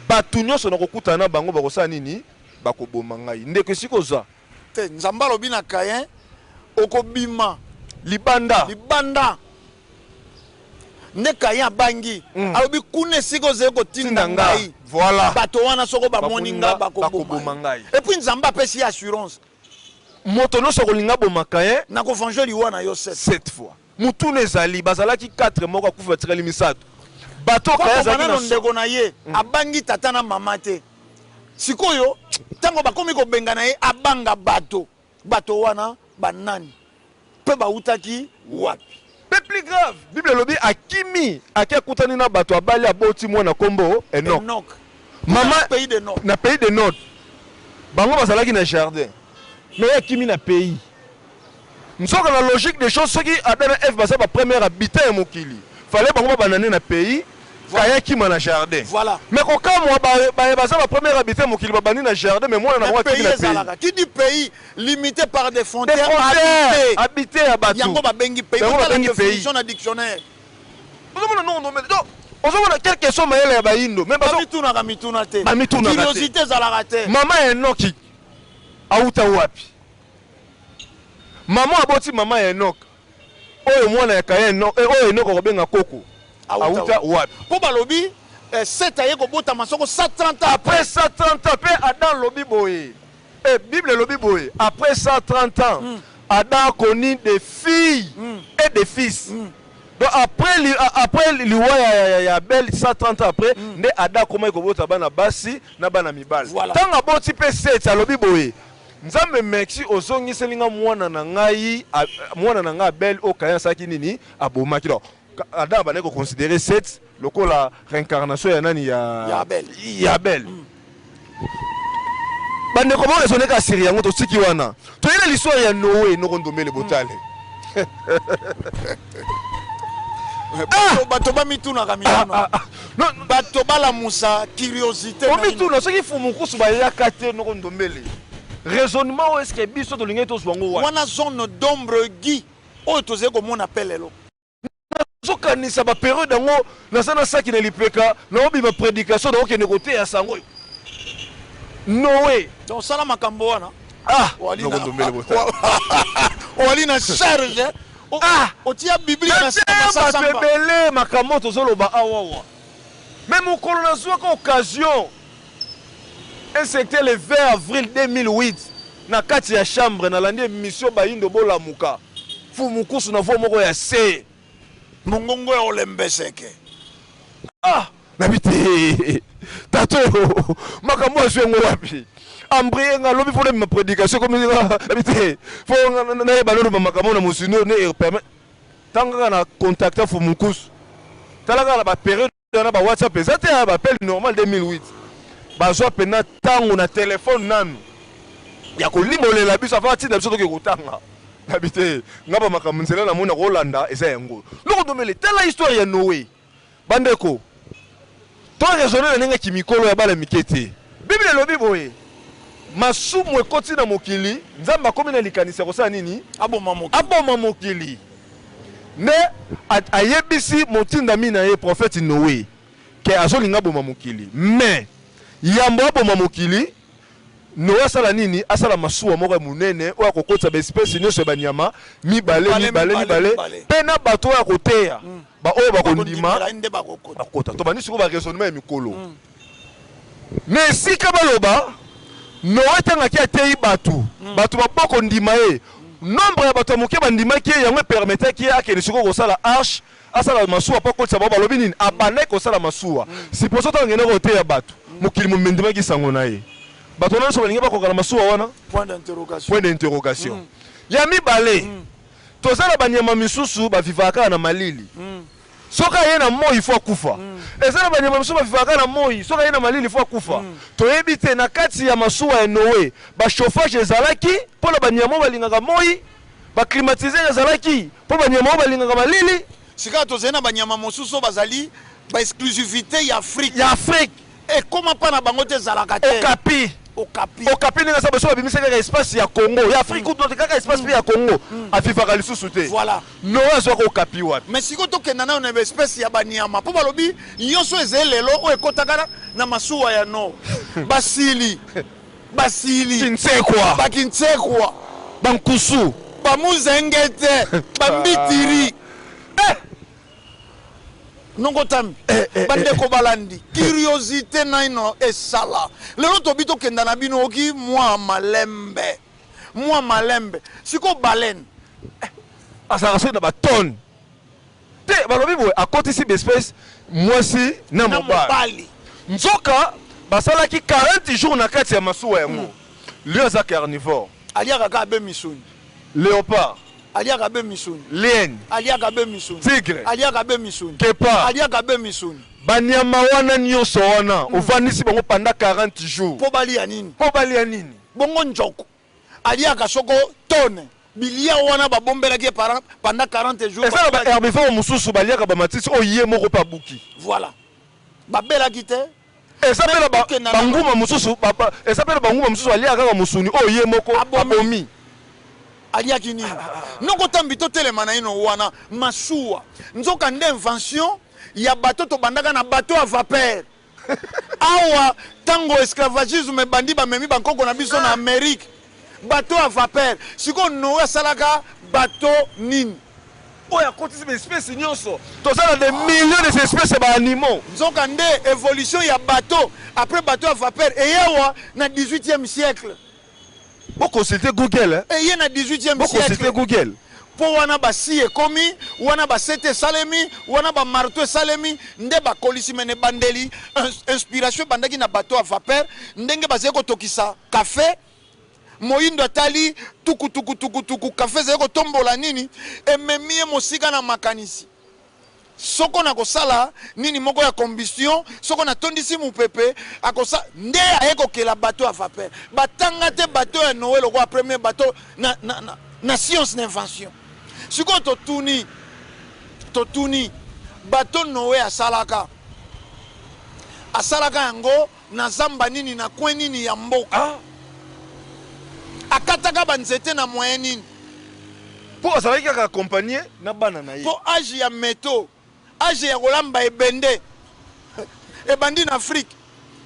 B: batu nionso nakokutana na bango bakosala nini? Bakoboma ngai. Ndeko esika oza.
A: Te, Nzambe alobi na Caïn, okobima
B: libanda.
A: Libanda. Nde Caïn abangi, alobi, kuna esika ozali kotinda ngai,
B: voilà,
A: bato wana soko bamoni ngai bakoboma ngai. Et puis Nzambe apesi ye assurance.
B: Moto nyonso akolinga aboma Caïn,
A: nako venger liwa na yo 7
B: 7 fois. Motuna ezali, bazalaki 4, moko akufi batikali misato. Bato oyo Caïn azalaki
A: na ndeko na ye abangi tata na mama te. Sikoyo tango bakomi kobengana ye abanga bato. Bato wana ba nani pe bawutaki wapi?
B: Pe plus grave, Bible elobi akimi, ake akutani na bato, abali, aboti mwana kombo Enoch.
A: Enoch.
B: Mama
A: Na pays de Nod.
B: Na pays de Nod. Bango bazalaki na jardin. Mais ye akimi na pays. Nzoka na logique des choses soki Adam na Eve baza ba première habitant ya mokili, fallait bango babanda nde na pays, Caïn akima na jardin.
A: Voilà.
B: Mais kokamwa ba baye baza ba première habitant ya mokili babandi na jardin mais mwana na bango akimi na
A: pays
B: pays.
A: Ezalaka. Qui dit pays limité par des
B: Des
A: frontières
B: frontières
A: habitées.
B: habitées ya batu.
A: Yango babengi pays.
B: Yango
A: Botala
B: babengi pays.
A: definition na dictionnaire.
B: Ozomona non non mais donc ozomona quelle question mayele ya bayindo mais bazo
A: Bamitunaka mituna te.
B: Bamitunaka te.
A: Curiosité ezalaka te.
B: Mama ya Enoki awuta wapi? Mama aboti mama ya Enoch oyo mwana ya Caïn Enoch eh, oyo Enoch akobenga koko awuta wapi?
A: Po balobi eh, Seth aye kobotama soko 130 ans
B: après. 130 ans pe Adam alobi boye eh, Bible elobi boye après 130 ans Adam a connu des filles et des fils. Donc après li, après liwa ya, ya, ya Abel 130 ans après nde Adam akomaki kobota bana basi na bana mibali.
A: Voilà.
B: Ntango aboti mpe Seth alobi boye Nzambe merci ozongiseli nga mwana na ngai mwana na ngai Abel oyo Caïn asalaki nini abomaki. Donc Adam abandaki ko considérer Seth lokola réincarnation ya nani ya
A: Ya Abel.
B: Ya Abel. Bandeko bo raisonner ka siri yango totiki wana. Toyei na l'histoire ya Noé noko Ndombele botale.
A: Bato, bato bamitunaka mituna.
B: Ah, ah. Non,
A: Bato balamusa curiosité na ino.
B: Omituna soki Fumukusu bayaka te noko Ndombele. Raisonnement oyo est-ce que biso tolingaki tozwa yango wapi?
A: Wana zone d'ombre Guy oyo tozali komona pe lelo.
B: Nazokanisa ba periode yango naza na saki na lipeka naobima predication nakokende koteya sango oyo Noe.
A: Donc sala makambo wana.
B: Ah,
A: Wali
B: noko
A: na
B: Ndombele botala.
A: Wali na charge. Eh?
B: Ah,
A: otia Biblia na
B: Nateya
A: samba
B: bato
A: samba.
B: ebele makambo oyo tozoloba awawa. Mais mokolo nazwaka occasion et c'était le 20 avril 2008 na kati ya chambre nalandi emission Bayindo bolamuka Fumukusu na voix moko ya se.
A: Mongongo ya olembeseke.
B: Ah! Nabi te tata oyo makambo azwi yango wapi? Embraye nga lobi mpo nabima prédication ekomi nga nabi te fo nayeba nanu makambo na mosuni oyo ne permet ntango kaka na contacta Fumukusu tala kaka na ba période wana ba WhatsApp eza te ba appel normal 2008 bazwa pena ntango na telefone nanu ya kolimbolela biso avant atinda biso toke kotanga nabi te nga ba makambo nzela namoni nakolanda eza yango noko Ndombele tala histoire ya Noe bandeko to raisonner na ndenge ya kimikolo ya bana mike te Bible elobi boye masumu ekoti na mokili Nzambe akomi na likanisi ya kosala nini
A: Aboma mokili.
B: Aboma mokili Nde ayebisi motindami na ye prophète Noe que azolinga aboma mokili. Mais yambo aboma mokili, Noe asala nini? Asala masuwa moko ya monene oyo akokotisa ba espèces nionso ya ba nyama mibale mibale mibale mpe na bato oyo akoteya ba oyo bakondima bakota. Tobandi sikoyo ba raisonnement ya mikolo. Na esika baloba Noe ntango ake ateyi bato, bato ba kondima ye, nombre ya bato ya moke bandimaki ye, yango epermetaki ye akende sikoyo kosala arche, asala masuwa mpo akotisa bango. Balobi nini? Abandaki kosala masuwa. Supposons ntango akendaki koteya bato, mokili mobimba endimaki sango na ye. Bato wana nyonso balingi bakoka na masuwa wana?
A: Point d'interrogation.
B: Point d'interrogation. Ya mibale, toza na banyama misusu bavivaka kaka na malili. Soki aye na moyi faut akufa. Eza na banyama misusu ba vivaka kaka na moyi, soki aye na malili faut akufa. Toyebi te na kati ya masuwa ya Noe ba chauffage ezalaki po na banyama oyo balingaka moyi, ba climatiseur ezalaki po banyama oyo balingaka malili.
A: Sikawa tozali na banyama mosusu oyo bazali ba exclusivite ya Afrique.
B: Ya Afrique.
A: Ekoma pa na bango te ezalaka te.
B: Okapi.
A: Okapi.
B: Okapi ndenge aza boye soki babimisi kaka espace ya Congo, ya Afrique kutu te kaka espace pe ya Congo, a vivaka lisusu te.
A: Voilà.
B: Noe azwaka okapi wapi?
A: Mais sikoyo tokenda nano na ba espèce ya ba nyama po balobi nyoso ezali lelo oyo ekotaka na masuwa ya Noe. Basili. Basili.
B: Kinsekwa.
A: Ba kinsekwa.
B: Ba nkusu.
A: Ba muzengete. Ba mbitiri.
B: Eh!
A: Nongo Tambi, bandeko balandi, curiosite naino esala. Lelo tobi tokenda na bino oki mwa malembe. Mwa malembe. Sikoyo baleine.
B: Azalaka soki na ba tonnes te balobi boye akotisi ba espèce mwasi na mobali nzoka basalaki 40 jours na kati ya masuwa yango lion aza carnivore
A: Aliaka kaka be misuni.
B: Leopard.
A: Aliaka be misuni.
B: Lion.
A: Aliaka be misuni.
B: Tigre.
A: Aliaka be misuni.
B: Guepard.
A: Aliaka be misuni.
B: Banyama wana nyonso wana ovandisi bango pendant 40 jours.
A: Po balia nini?
B: Po balia nini?
A: Bongo njoko aliaka soko tonne bilia wana babombelaki ye pendant 40 jours.
B: Eza na ba herbivores mosusu baliaka ba matiti oyo ye moko pe abuki.
A: Voilà. Babelaki te.
B: Eza pe na ba nguma mosusu, eza pe na ba nguma mosusu aliaka kaka mosuni oyo ye moko abomi.
A: Aliaki nini? Noko Tambi totelema naino wana masuwa nzoka nde invention ya bateau tobandaka na bateau à vapeur. Awa tango esclavagisme ebandi bamemi ba nkoko na biso na Amerique bateau à vapeur sikoyo Noe asalaka bateau nini?
B: Oyo akotisi ba espèces nionso toza na des millions des espèces ya ba animaux.
A: Nzoka nde evolution ya bateau après bateau à vapeur eye awa na 18 ième siècle.
B: Bo consulter Google hein.
A: Eye na 18 ième
B: Bo consulter
A: siècle.
B: Google.
A: Mpo wana ba scie ekomi, wana ba sete esalemi, wana ba marteau esalemi, nde bakolisi. Mais na ebandeli, inspiration ebandaki na bateau à vapeur, ndenge bazali kotokisa cafe, moyindo atali tuku tuku tuku tuku, cafe ezali kotombola nini, ememi ye mosika na makanisi. Soko nakosala nini moko ya combustion, soko natondisi mopepe, akosa nde aye kokela bateau ya vapeur. Batanga te bateau ya Noe lokola premier bateau na, na, na, na science na invention. Sikoyo totuni, totuni bateau Noe asalaka, asalaka yango na zamba nini, na coin nini ya mboka?
B: Ah.
A: Akataka ba nzete na moyen nini?
B: Po azalaki kaka accompagner na bana na ye.
A: Po age ya meto, age ya kolamba ebende ebandi na Afrique.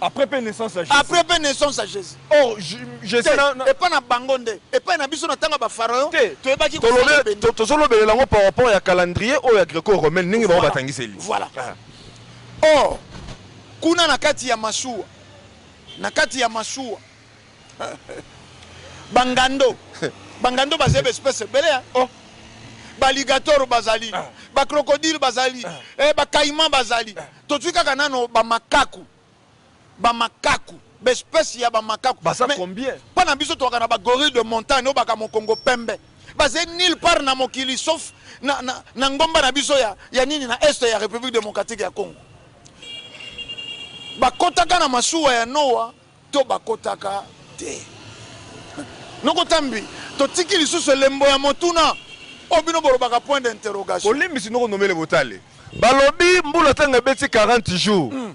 B: Après pe naissance ya Jesus.
A: Après pe naissance ya Jesus.
B: Or Jesus
A: na, na... Epa na bango nde. Epai na biso na tango ya ba pharaons toyebaki
B: kosala ebende. Tozolobelela yango par rapport ya calendrier oyo ya greco-romaine ndenge bango batangiseli.
A: Voilà. Ah. Or kuna na kati ya masuwa, na kati ya masuwa Ba ngando, ba ngando bazali ba espèce ebele hein.
B: Oh.
A: Ba alligator bazali,
B: ah.
A: ba crocodile bazali,
B: ah.
A: eh, ba caïman bazali.
B: Ah.
A: Tozwi kaka nano ba makaku. Ba makaku, ba espèce ya ba makaku.
B: Baza combien?
A: Pa na biso tozalaka na ba gorille de montagne oyo baka mokongo pembe. Bazali nulle part na mokili sauf na, na, na ngomba na biso ya, ya nini na est ya République démocratique ya Congo. Bakotaka na masuwa ya Noa To bakotaka te. Noko Tambi, totiki lisusu elembo ya motuna oyo bino bolobaka point d'interrogation.
B: Bolimbisi noko Ndomele Botale. Balobi mbula tango ebeti 40 jours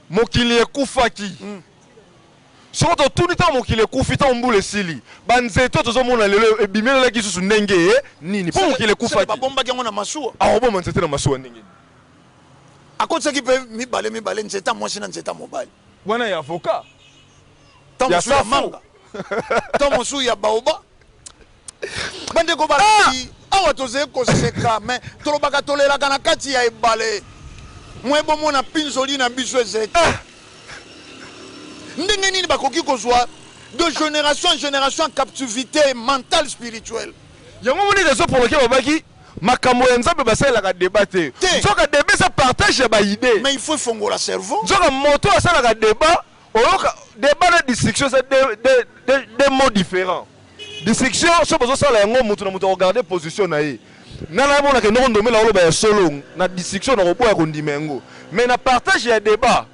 B: mokili ekufaki. Sikoyo totuni tango mokili ekufi tango mbula esili ba nzete oyo tozomona lelo ebimelelaki lisusu ndenge nini? Po mokili ekufaki.
A: Babombaki yango na masuwa.
B: Akobomba nzete na masuwa ndenge nini?
A: Akotisaki pe mibale mibale, nzete ya mwasi na nzete ya mobali.
B: Wana ya avocat.
A: Tango
B: Ya
A: mosusu ya
B: safu.
A: manga. Tango mosusu ya baoba. Bandeko balandi, awa tozali koseka mais tolobaka tolelaka na kati ya ebale. Moye bomona pinzoli na biso ezali te. Ndenge nini bakoki kozwa de generation en generation en captivite mentale spirituelle?
B: Yango omoni raison pour laquelle babaki makambo ya Nzambe basalelaka debat te.
A: Te.
B: Nzoka debat eza partage ya ba idees.
A: Mais il faut efongola cerveau.
B: Nzoka moto oyo asalaka debat, oyoka debat na distriction eza deux mots differents. Distriction soki bozosala yango moto na moto ako garder position na ye. Nga namona ke noko Ndombele aloba ya solo na distriction nakoboya kondima yango. Mais na partage ya debat,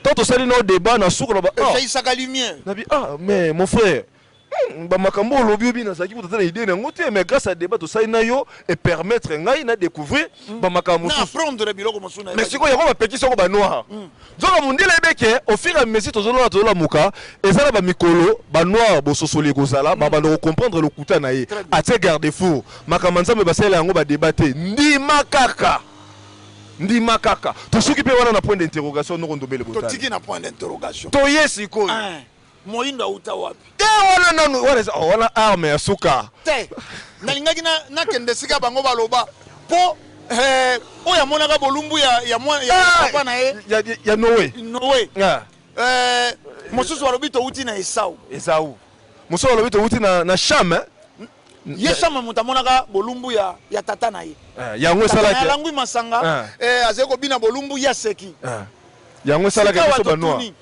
B: tant tosali nao debat na suka naloba ah.
A: Ejaisaka lumière.
B: Nabi ah mais mon frère Ba makambo oyo olobi obi nazalaki kutu ata na idee na yango te mais grace ya debat tosali na yo e permettre ngai na decouvrir ba makambo
A: Na
B: mosusu.
A: apprendre biloko mosusu
B: Mais
A: nayebaki
B: sikoyo yango bapekisi yango ba noir. Nzoka mundele ayebi ke au fur et à mesure tozolala tozolamuka eza na ba mikolo ba noir bososoli ekozala babanda ko comprendre lokuta na ye.
A: Très bien.
B: Atie garde fou. Makambo ya Nzambe basalela yango ba debat te. Ndima kaka. Ndima kaka. Tosuki pe wana na point d'interrogation noko Ndombele Botali.
A: Totiki na point d'interrogation.
B: Toye sikoyo.
A: Eeh. Moyindo awuta wapi?
B: Te wana nanu wana eza oh, wana arme ya suka.
A: Te nalingaki na nakende esika bango baloba po eh, oyo amonaka bolumbu ya ya mwana ya
B: Ah,
A: papa na ye
B: ya, ya, ya Noe.
A: Noe
B: Ah,
A: eh, mosusu balobi towuti na Esau.
B: Esau. Mosusu balobi towuti na, na Cham, eh?
A: Ye Cham moto amonaka bolumbu ya, ya tata na ye.
B: Eh, yango
A: Tata na ye
B: esalaki
A: alangwi masanga
B: Ah.
A: eh, azali kobina bolumbu ye aseki.
B: Ah. Yango esalaka
A: Sikawa
B: biso ba noir.
A: totuni,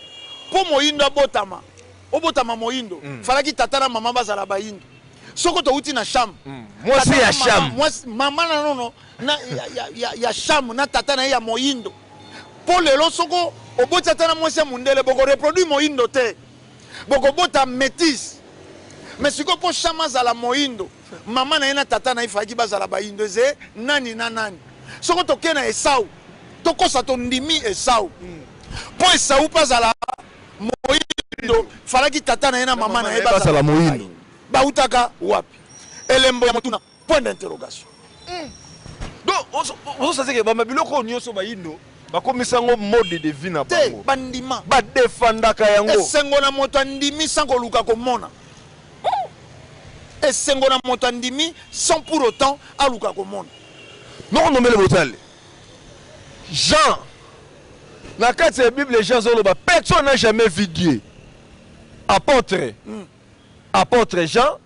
A: po moyindo abotama, obotama moyindo, falaki tata na mama bazala bayindo. Soko towuti na Cham,
B: Mwasi
A: tata
B: ya
A: na mama,
B: Cham.
A: mwasi, mama na nono na ya, ya, ya, ya Cham na tata na ye ya moyindo. Po lelo soko oboti ata na mwasi ya mundele, boko reproduire moyindo te. Bokobota metisse. Mais sikoyo po Cham azala moyindo, mama na ye na tata na ye falaki bazala bayindo. Eze nani na nani? Soko toke na Esau, tokosa tondimi Esau. Po Esau pe azala moyindo, falaki tata na ye na mama na ye bazala
B: moyindo.
A: Bawutaka wapi? Elembo ya motuna, point d'interrogation.
B: Donc ozo sentir que ba biloko oyo nioso bayindo bakomisa yango mode de vie na
A: Te,
B: bango.
A: bandima.
B: Ba defendaka yango.
A: Esengo na moto andimi sans koluka komona. Esengo na moto andimi sans pour autant aluka komona.
B: Noko Ndombele Botale, Jean, na kati ya Bible Jean azoloba personne n'a jamais vu Dieu. Apotre, apotre Jean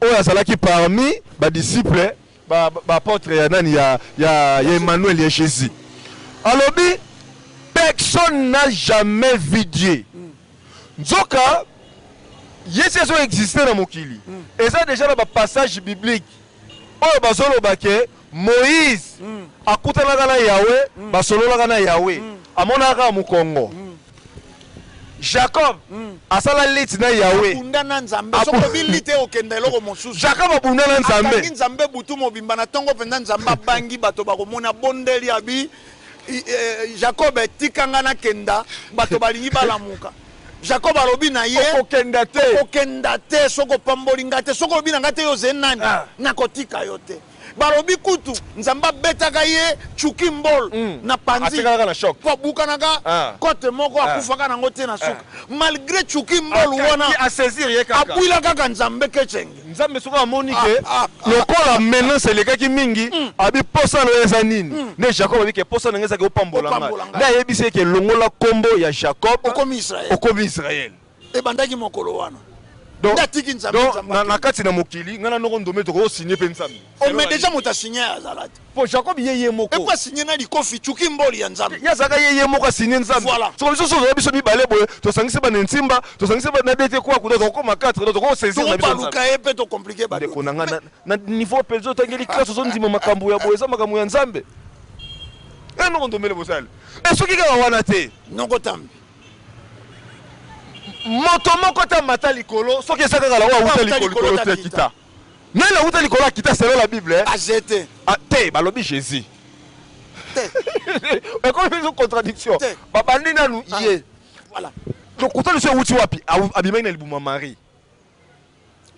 B: oyo azalaki parmi ba disciples. Ba ba apotre ya nani ya ya ya Emmanuel ya Jesus. Alobi personne n'a jamais vu Dieu. Nzoka Yesu azo exister na mokili. Eza dejà na ba passage biblique oyo bazoloba ke Moïse akutanaka na Yahweh, basololaka na Yahweh, amonaka kaka mokongo. Jacob asala lutte na Yahweh.
A: Abunda na Nzambe. Soki olobi lutte okenda eloko mosusu.
B: Jacob abunda na Nzambe.
A: Akangi Nzambe butu mobimba na tongo mpenza Nzambe abangi bato bakomona abondeli abi Jacob tika nga nakenda bato balingi balamuka. Jacob alobi na ye
B: okokenda te.
A: Okokenda te soki opamboli nga te soki olobi na nga te yo oze nani nakotika yo te. Balobi kutu Nzambe abetaka ye tshuki mbol na panzi
B: Atikalaka na choc.
A: po abukanaka cote moko akufaka nango te na suka malgre tshuki mbol wana
B: A saisir ye kaka.
A: abuila kaka Nzambe ketshenge.
B: Nzambe soki amoni ke lokola menace elekaki mingi abi posa na yo eza nini nde Jacob abi ke posa na ngai eza ke opambola ngai
A: Opambola ngai.
B: nde ayebisi ye ke longola kombo ya Jacob
A: Okomi Israël.
B: okomi Israël.
A: Ebandaki mokolo wana.
B: Donc,
A: Nde atiki Nzambe,
B: donc,
A: Nzambe
B: na,
A: akende.
B: na kati na mokili ngai na noko Ndombe tokoki kosigne mpe Nzambe.
A: Oh, mais déjà moto asigne azala te.
B: Po Jacob ye ye moko.
A: Et puis asigne na likofi tshuki mboli ya Nzambe.
B: Ye azalaka ye ye moko asigne Nzambe.
A: Voilà.
B: Soko biso sozo biso mibale boye tosangisi bana Ntimba, tosangisi bana na DT kwa kuta tokokoma 4 donc tokoko saisir na biso Nzambe.
A: Tokobaluka ye mpe to compliquer ba
B: Ndeko na ngai na, na niveau mpenza otangeli classe ozondima makambo ya boye eza makambo ya Nzambe. Eh noko Ndombele bosali. Eh soki kaka wana te.
A: Noko Tambi.
B: Moto moko te amata likolo soki eza kaka la oyo awuta likolo likolo te akita. Nani awuta likolo akita selon la Bible?
A: Aze te.
B: Ah, te balobi Jésus.
A: Te.
B: Ekomi biso contradiction.
A: Te.
B: Babandi nanu ye.
A: Voilà.
B: Lokuta liso ewuti wapi? Abimaki na libumu ya Marie.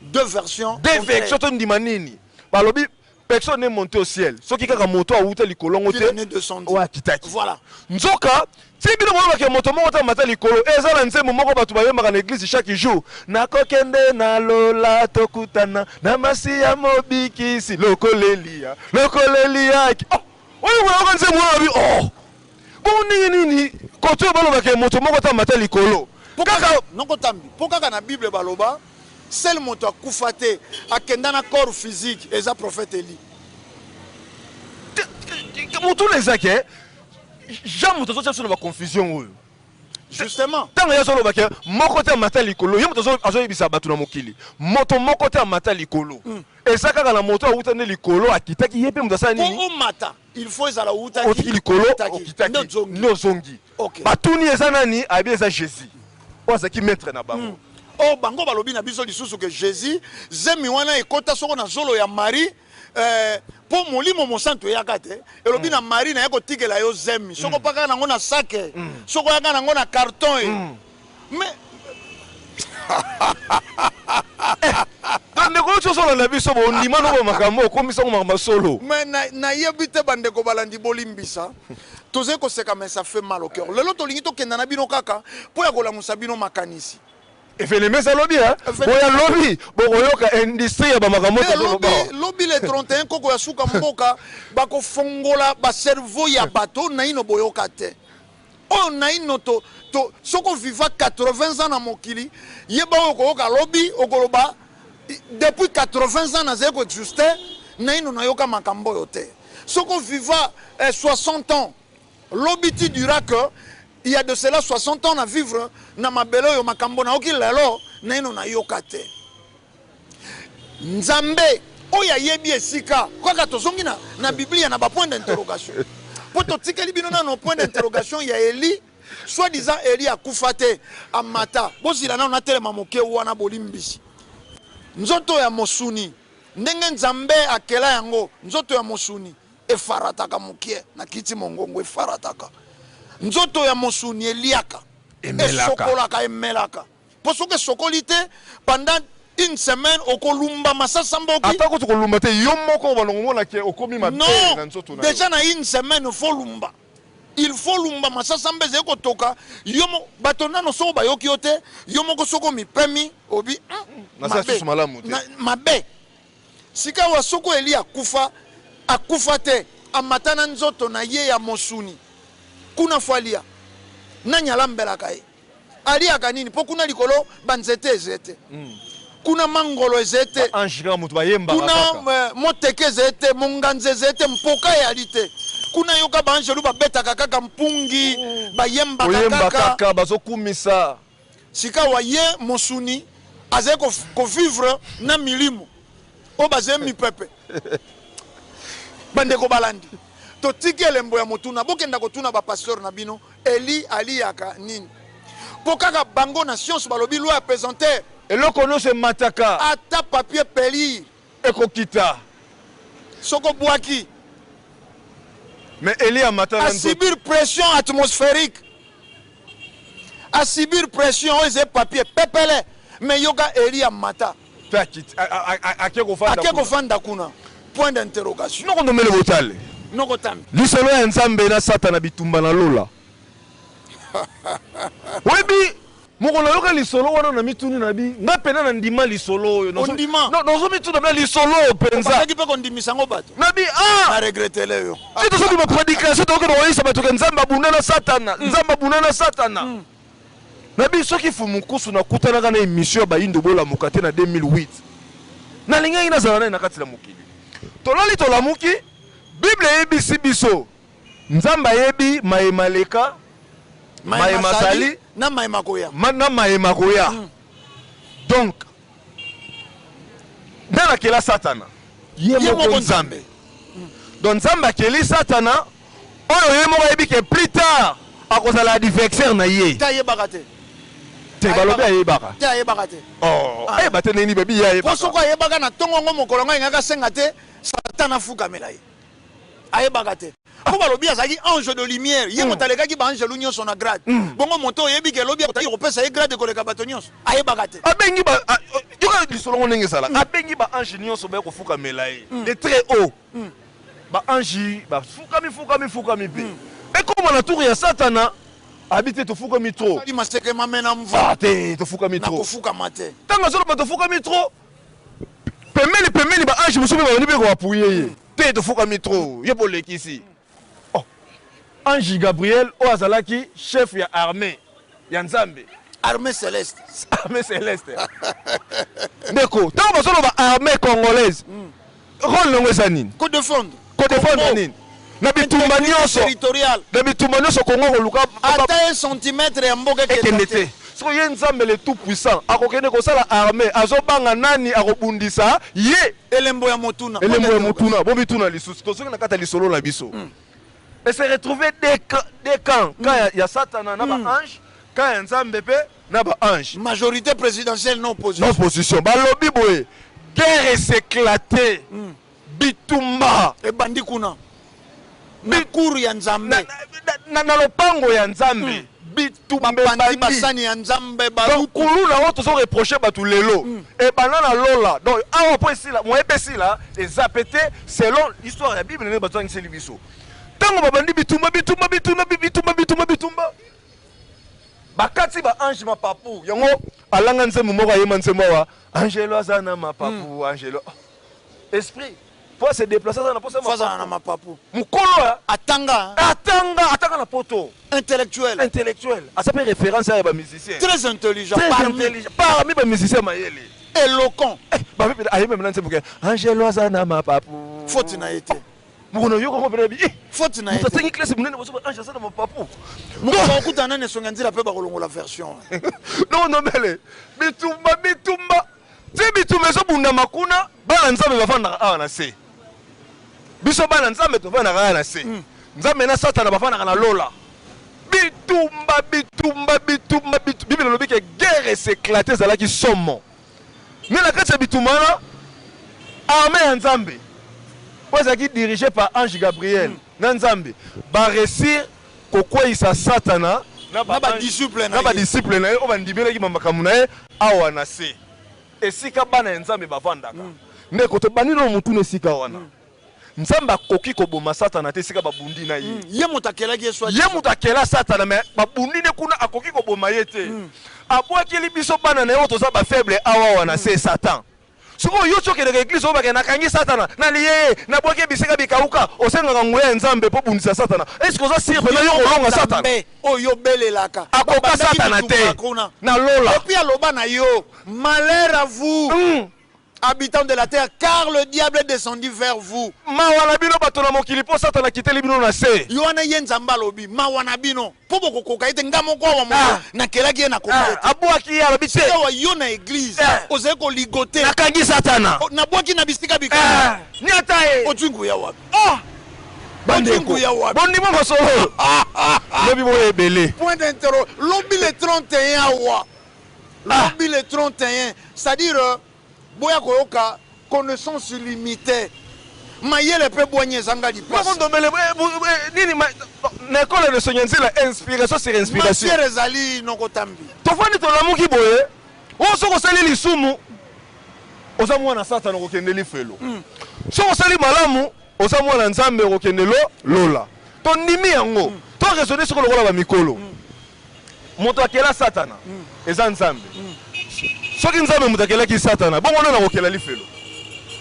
A: Deux versions.
B: Deux versions to ndima nini? Balobi personne n'est monté au ciel. Soki kaka moto awuta likolo ngo te. Oyo akitaki.
A: Voilà.
B: Nzoka ti bino bolobaka moto moko ta mata likolo eza na nzembo moko bato bayembaka na église chaque jour. Nakokende na lola tokutana na Masiya mobikisi lokola Eliya, lokola Eliya. Oh, oyo boyoka nzembo oyo babi oh. Bongo ndenge nini kote oyo balobaka moto moko ta mata likolo?
A: Kaka noko Tambi, po kaka na Bible baloba seul moto akufa te akenda na corps physique eza prophète Elie.
B: Motuna eza ke Jean moto azotia biso na ba confusion oyo.
A: Justement.
B: Tango ye azoloba ke moko te amata likolo, ye moto azoyebisa bato na mokili moto moko te amata likolo. Eza kaka na moto awuta nde likolo akitaki ye pe moto asala nini?
A: Po omata il faut ezala owutaki
B: otiki likolo okitaki nde ozongi.
A: Okay.
B: Batuni eza nani? Ayebi eza Jésus oyo azalaki maître na bango.
A: Or bango balobi na biso lisusu ke Jésus zemi wana ekota soko na zolo ya Marie po molimo mosantu eyaka te elobi na Marie naye kotikela yo zemi soko opakaka nango na sac soko oyaka nango na carton e mais
B: Bandeko nyonso ozolanda biso bondima no makambo okomisa ngo makambo solo.
A: Mais nayebi te bandeko balandi bolimbisa tozali koseka mais ça fait mal au cœur. Lelo tolingi tokenda na bino kaka mpo ya kolamusa bino makanisi.
B: Evenement eza lobi hein? Boya lobi bokoyoka industrie ya ba makambo
A: Te,
B: tozoloba.
A: lobi, lobi le 31 koko ya suka mboka bakofongola ba cerveau ya bato naino boyoka te. Oyo naino to, to soki oviva 80 ans na mokili yeba oyo okoyoka lobi okoloba depuis 80 ans nazali ko exister naino nayoka makambo oyo te. Soki oviva 60 ans lobi tu diras que il y a de cela 60 ans na vivre na mabele oyo makambo nayoki lelo naino nayoka te. Nzambe oyo ayebi esika kaka tozongi na, na Biblia na ba point d'interrogation po totikeli bino nano point d'interrogation ya Elie soit disant Elie akufa te amata bozila nano natelema moke wana bolimbisi nzoto ya mosuni ndenge Nzambe akela yango nzoto ya mosuni efarataka mokie na kiti mongongo efarataka nzoto ya mosuni eliaka
B: Emelaka.
A: esokolaka emelaka Po soki esokoli te pendant une semaine okolumba masasa mboki.
B: Ata kutu kolumba te yo moko obanda komona ke okomi mabe
A: Non
B: na nzoto na yo.
A: dejà na une semaine faut lumba il faut lumba masasa mbe ezali kotoka yo moko bato nano soko bayoki yo te yo moko soki omipemi obi
B: Nasala
A: mabe
B: lisusu malamu te.
A: Na mabe sikawa soko Elie akufa akufa te amata na nzoto na ye ya mosuni kuna faut alia nani alambelaka ye? Aliaka nini? Po kuna likolo ba nzete eze te. Kuna mangolo ezali te.
B: Ange kaka moto bayembaka.
A: Kuna
B: kaka.
A: Moteke ezali te, monganzi ezali te, mpoka eyali te. Kuna yoka baangelu babetaka kaka mpungi, bayembaka
B: koyemba
A: kaka.
B: Kaka bazokumisa.
A: Sikawa ye mosuni azali kovivre na milimo oyo bazali mipepe. Bandeko balandi, totiki elembo ya motuna. Bokenda kotuna bapasteur na bino, Eli aliyaka nini? Mpo kaka bango na science balobi loi ya pesanteur.
B: Eloko nyonso emataka.
A: Ata papier pelure.
B: Ekokita.
A: Soki obwaki.
B: Mais Eli amata na nzoto.
A: Asubir pression atmosphérique, asubir pression oyo ezali papier pepele. Mais yoka, Eli amata.
B: Mpe ake kofanda.
A: Ake kofanda kuna, point d'interrogation.
B: Noko Ndombele, botale.
A: Noko Tambi.
B: Lisolo ya Nzambe na Satana, bitumba na lola. Oyebi, mokolo nayoka lisolo wana na mituni na bi nga mpena na ndima lisolo oyo.
A: Ondima?
B: Nazomituna mpe lisolo oyo mpenza.
A: Obandaki mpe kondimisa yango bato?
B: Na bi ah.
A: Na regretter yo.
B: Ti tozobima prédication, tokokende koyebisa bato ke Nzambe abunda na Satana, Nzambe abunda na Satana. Na bi soki Fumukusu nakutanaka na émission ya Bayindo Bolamuka te na 2008, nalingaki nazala naye na kati na mokili. Tolali, tolamuki, Bible eyebisi biso Nzambe ayebi maye maleka, maye mazali
A: na maye makoya.
B: Na maye makoya. Donc nde nakela Satana? Ye moko Nzambe. Donc Nzambe akeli Satana oyo ye moko ayebi ke plus tard akozala adversaire na ye.
A: Te, ayebaka te.
B: Te, balobi ayebaka.
A: Te, ayebaka te.
B: Oh, ayeba te ndenge nini? Babi ye
A: Po
B: ayebaka.
A: soki ayebaka na ntongo yango, mokolo yango alingaki asenga te Satan afukamela ye. Ayebaka te, mpo balobi azalaki ange de lumière. Ye moto alekaki baangelu nyonso na grade. Bongo moto oyebi ke elobi akotaki kopesa ye grade koleka bato nyonso, ayebaka te?
B: Abengi ba yoka lisolo ngo ndenge ezalaka. Abengi baange nyonso baye kofukamela ye de très haut. Baange bafukami, fukami, fukami, mpe ekóma na tour ya Satana. Abi te, tofukami trop.
A: Sali maseke mame na mva.
B: Ah, te, tofukami trop.
A: Nakofukama te.
B: Ntango azoloba tofukami trop, pembeni pembeni baange mosusu mpe babandi mpe koappuyer ye: te, tofukami trop, ye bolekisi. Oh, ange Gabriel oyo azalaki chef ya armée ya Nzambe.
A: Armée céleste.
B: Armée céleste. Ndeko, ntango bazoloba armée congolaise, rôle nango eza nini?
A: Kodefendre.
B: Kodefendre nini? Na bitumba nyonso.
A: Territorial.
B: Na bitumba nyonso Kongo koluka
A: ata un centimètre ya mboka
B: ekende te. Soki ye Nzambe le tout puissant akokende kosala armée, azobanga nani akobundisa ye?
A: Elembo ya motuna.
B: Elembo ya motuna. Bomituna lisusu. Tozoki na kati ya lisolo na biso et se retrouver deux camps: camp ya Satana na baange, camp ya Nzambe mpe na baange.
A: Majorité présidentielle na opposition.
B: Na opposition. Balobi boye, guerre es'éclater, bitumba
A: ebandi kuna na cour ya Nzambe.
B: Na lopango ya Nzambe, bitumba
A: bapandi
B: ebandi.
A: Basani ya Nzambe.
B: Donc
A: baluku.
B: Kuluna oyo tozo reproche bato lelo ebanda na lola. Donc awa mpo esila, moye mpe esila eza pe te selon histoire ya Bible ndenge bazangiseli biso. Ntango babandi bitumba, bitumba, bitumba, bitumba, bitumba, bitumba, bakati baange mapapu. Yango alanga nzembo moko, ayema nzembo awa: angelo aza na mapapu, angelo esprit po se déplace aza na posa.
A: Fazala na mapapu.
B: Mokolo ya
A: atanga.
B: Atanga, atanga na poto.
A: Intellectuel.
B: Intellectuel, aza mpe référence ya bamusicien.
A: Très intelligent.
B: Très
A: parmi
B: intelligent, parmi bamusicien mayele.
A: Éloquent.
B: Babi ayembe na nzembo ke angelo aza na mapapu.
A: Faute na ye te.
B: Mokolo yoka ngo mpena bi
A: Faute na ye
B: moto
A: te.
B: atangi classe monene, bozo ange aza na mapapu.
A: Mokolo bakokutana nani esonga nzela mpe bakolongola version.
B: Non, Ndombele, bitumba, bitumba ti bitumba ezobundama kuna, bana Nzambe bavandaka awa na se. Biso bana Nzambe tovandaka awa na se, Nzambe na Satana bavandaka na lola. Bitumba, bitumba, bitumba, bitumba. Bible elobi ke guerre es'éclater, ezalaki somo. Nde na kati ya bitumba wana, armée ya Nzambe oyo ezalaki dirigé par ange Gabriel na Nzambe baréussir kokweyisa Satana
A: na badisciple na
B: na
A: ye.
B: Badisciple na ye oyo bandimelaki bamakambo na ye awa na se, esika bana ya Nzambe bavandaka. Ndeko, tobandi nano motuna: esika wana Nzambe akoki koboma Satana te, esika babundi na ye?
A: Ye moto akelaki ye soi.
B: Ye moto akela Satana, me babundi nde kuna, akoki koboma ye te. Abwakeli biso bana na ye oyo toza bafaible awa wana se Satan. Sikoyo yo ti okendaka eglise oyo bakende nakangi satana na liye ye nabwaki ye bisika bikauka, osengaka nguya ya Nzambe mpo obundisa satana, est ce que oza sur penza yo okolonga satana?
A: Nzambe oyo obelelaka
B: Akoka
A: babandaki
B: satana
A: bitumba
B: te
A: kuna
B: na lola.
A: Et puis aloba na yo malheur à vous habitants de la terre car le diable est descendu vers vous.
B: Mawa na bino bato na mokili mpo satana akiteli bino na se.
A: Yo wana ye Nzambe alobi mawa na bino mpo bokokoka ye te, nga moko awa moto nakelaki ye nakoka ye te.
B: Abwaki ye alobi te.
A: Awa yo na eglise ozali koligote.
B: Nakangi satana.
A: Nabwaki na bisika bikauka.
B: Nyata ye.
A: Ozwi nguya wapi?
B: Bandeko,
A: Ozwi nguya wapi?
B: bondima masolo. Lobi boye ebele.
A: Point d'interro. Lobi le 31 awa. Lobi le 31. C'est-à-dire boya koyoka connaissance limitée. Mayele pe bwanya ezanga lipasi.
B: Moko ndombele, nini, ma, na ekole de Sonia Nzila, inspiration sur inspiration.
A: Matière ezali noko tambi.
B: Tofandi tolamuki boye, oyo soki osali lisumu, oza mwana Satana okokende lifelo. Soki osali malamu, oza mwana Nzambe okokende lola. Tondimi yango. To raisonner siko lokola ba mikolo. Moto akela Satana, eza Nzambe. Soki Nzambe moto akelaki Satana, bongo nani akokela lifelo?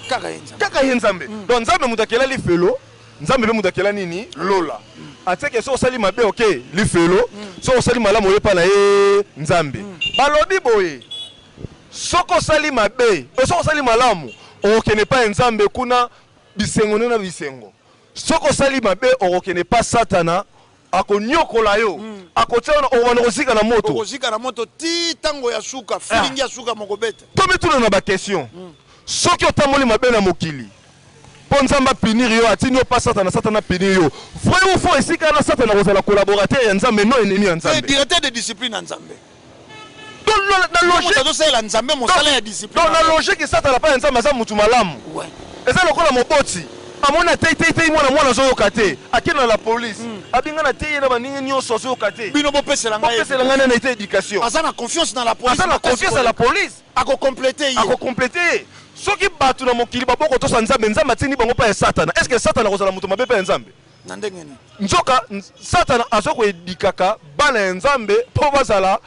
A: Kaka ye Nzambe.
B: Kaka ye Nzambe. Donc Nzambe moto akela lifelo, Nzambe pe moto akela nini? Lola. Atieke soki osali mabe oke lifelo, soki osali malamu oye pa na ye Nzambe. Balobi boye, soki osali mabe, soki osali malamu, okokende pa ya Nzambe kuna bisengo nde na bisengo. Soki osali mabe okokende pa Satana, akonyokola yo, akotia yo na, okobanda kozika na moto.
A: Okozika na moto ti tango ya suka, filingi ya suka mokobeta.
B: Tomituna na ba question. Soki otamboli mabe na mokili, po Nzambe a punir yo, atindi yo pa Satana, Satana a punir yo. Vrai ou faux, esika wana Satana akozala collaborateur ya Nzambe, non ennemi ya Nzambe.
A: Te, directeur de discipline ya Nzambe.
B: Donc, na logique,
A: Moto azosalela Nzambe mosala ya discipline.
B: Donc, na logique, Satana pa ya Nzambe aza mutu malamu. Eza lokola moboti amoni atei tei tei mwana, mwana azoyoka te, akende na la police, abinga na tei ye na baningi nyonso azoyoka te.
A: Bino bopesela ngai
B: Bopesela ngai nani ete éducation.
A: Aza na confiance na la police.
B: Aza na confiance na la police.
A: Akokomplete ye.
B: Akokomplete ye. Soki bato na mokili baboko tosa Nzambe, Nzambe atindi bango pa ya Satana. Est-ce que Satana akozala moto mabe pa ya Nzambe?
A: Na ndenge nini?
B: Nzoka Satana aza koedikaka bana ya Nzambe po bazala,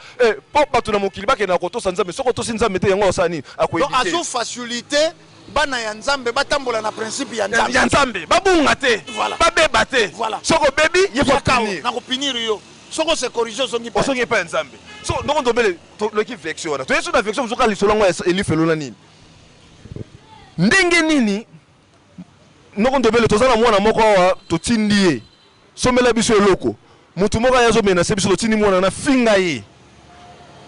B: po bato na mokili bakende na kotosa Nzambe. Soki otosi Nzambe te, yango akosala nini?
A: Donc
B: Akoedike.
A: azo faciliter bana ya Nzambe batambola na principe ya Nzambe.
B: Ya Nzambe, babunga te,
A: Voilà.
B: babeba te.
A: Voilà.
B: Soki obebi, ye faut
A: Yaka
B: punir.
A: na kopunir yo. Soki ose corriger, ozongi pa.
B: Ozongi pa ya Nzambe. So ndoko ndombele toloki version wana. Toyesu na version mosusu lisolo yango ya elifelo na nini? Ndenge nini noko ndombele toza na mwana moko awa totindi ye sombela biso eloko, mutu moko aya azomenase biso, totindi mwana na finga ye.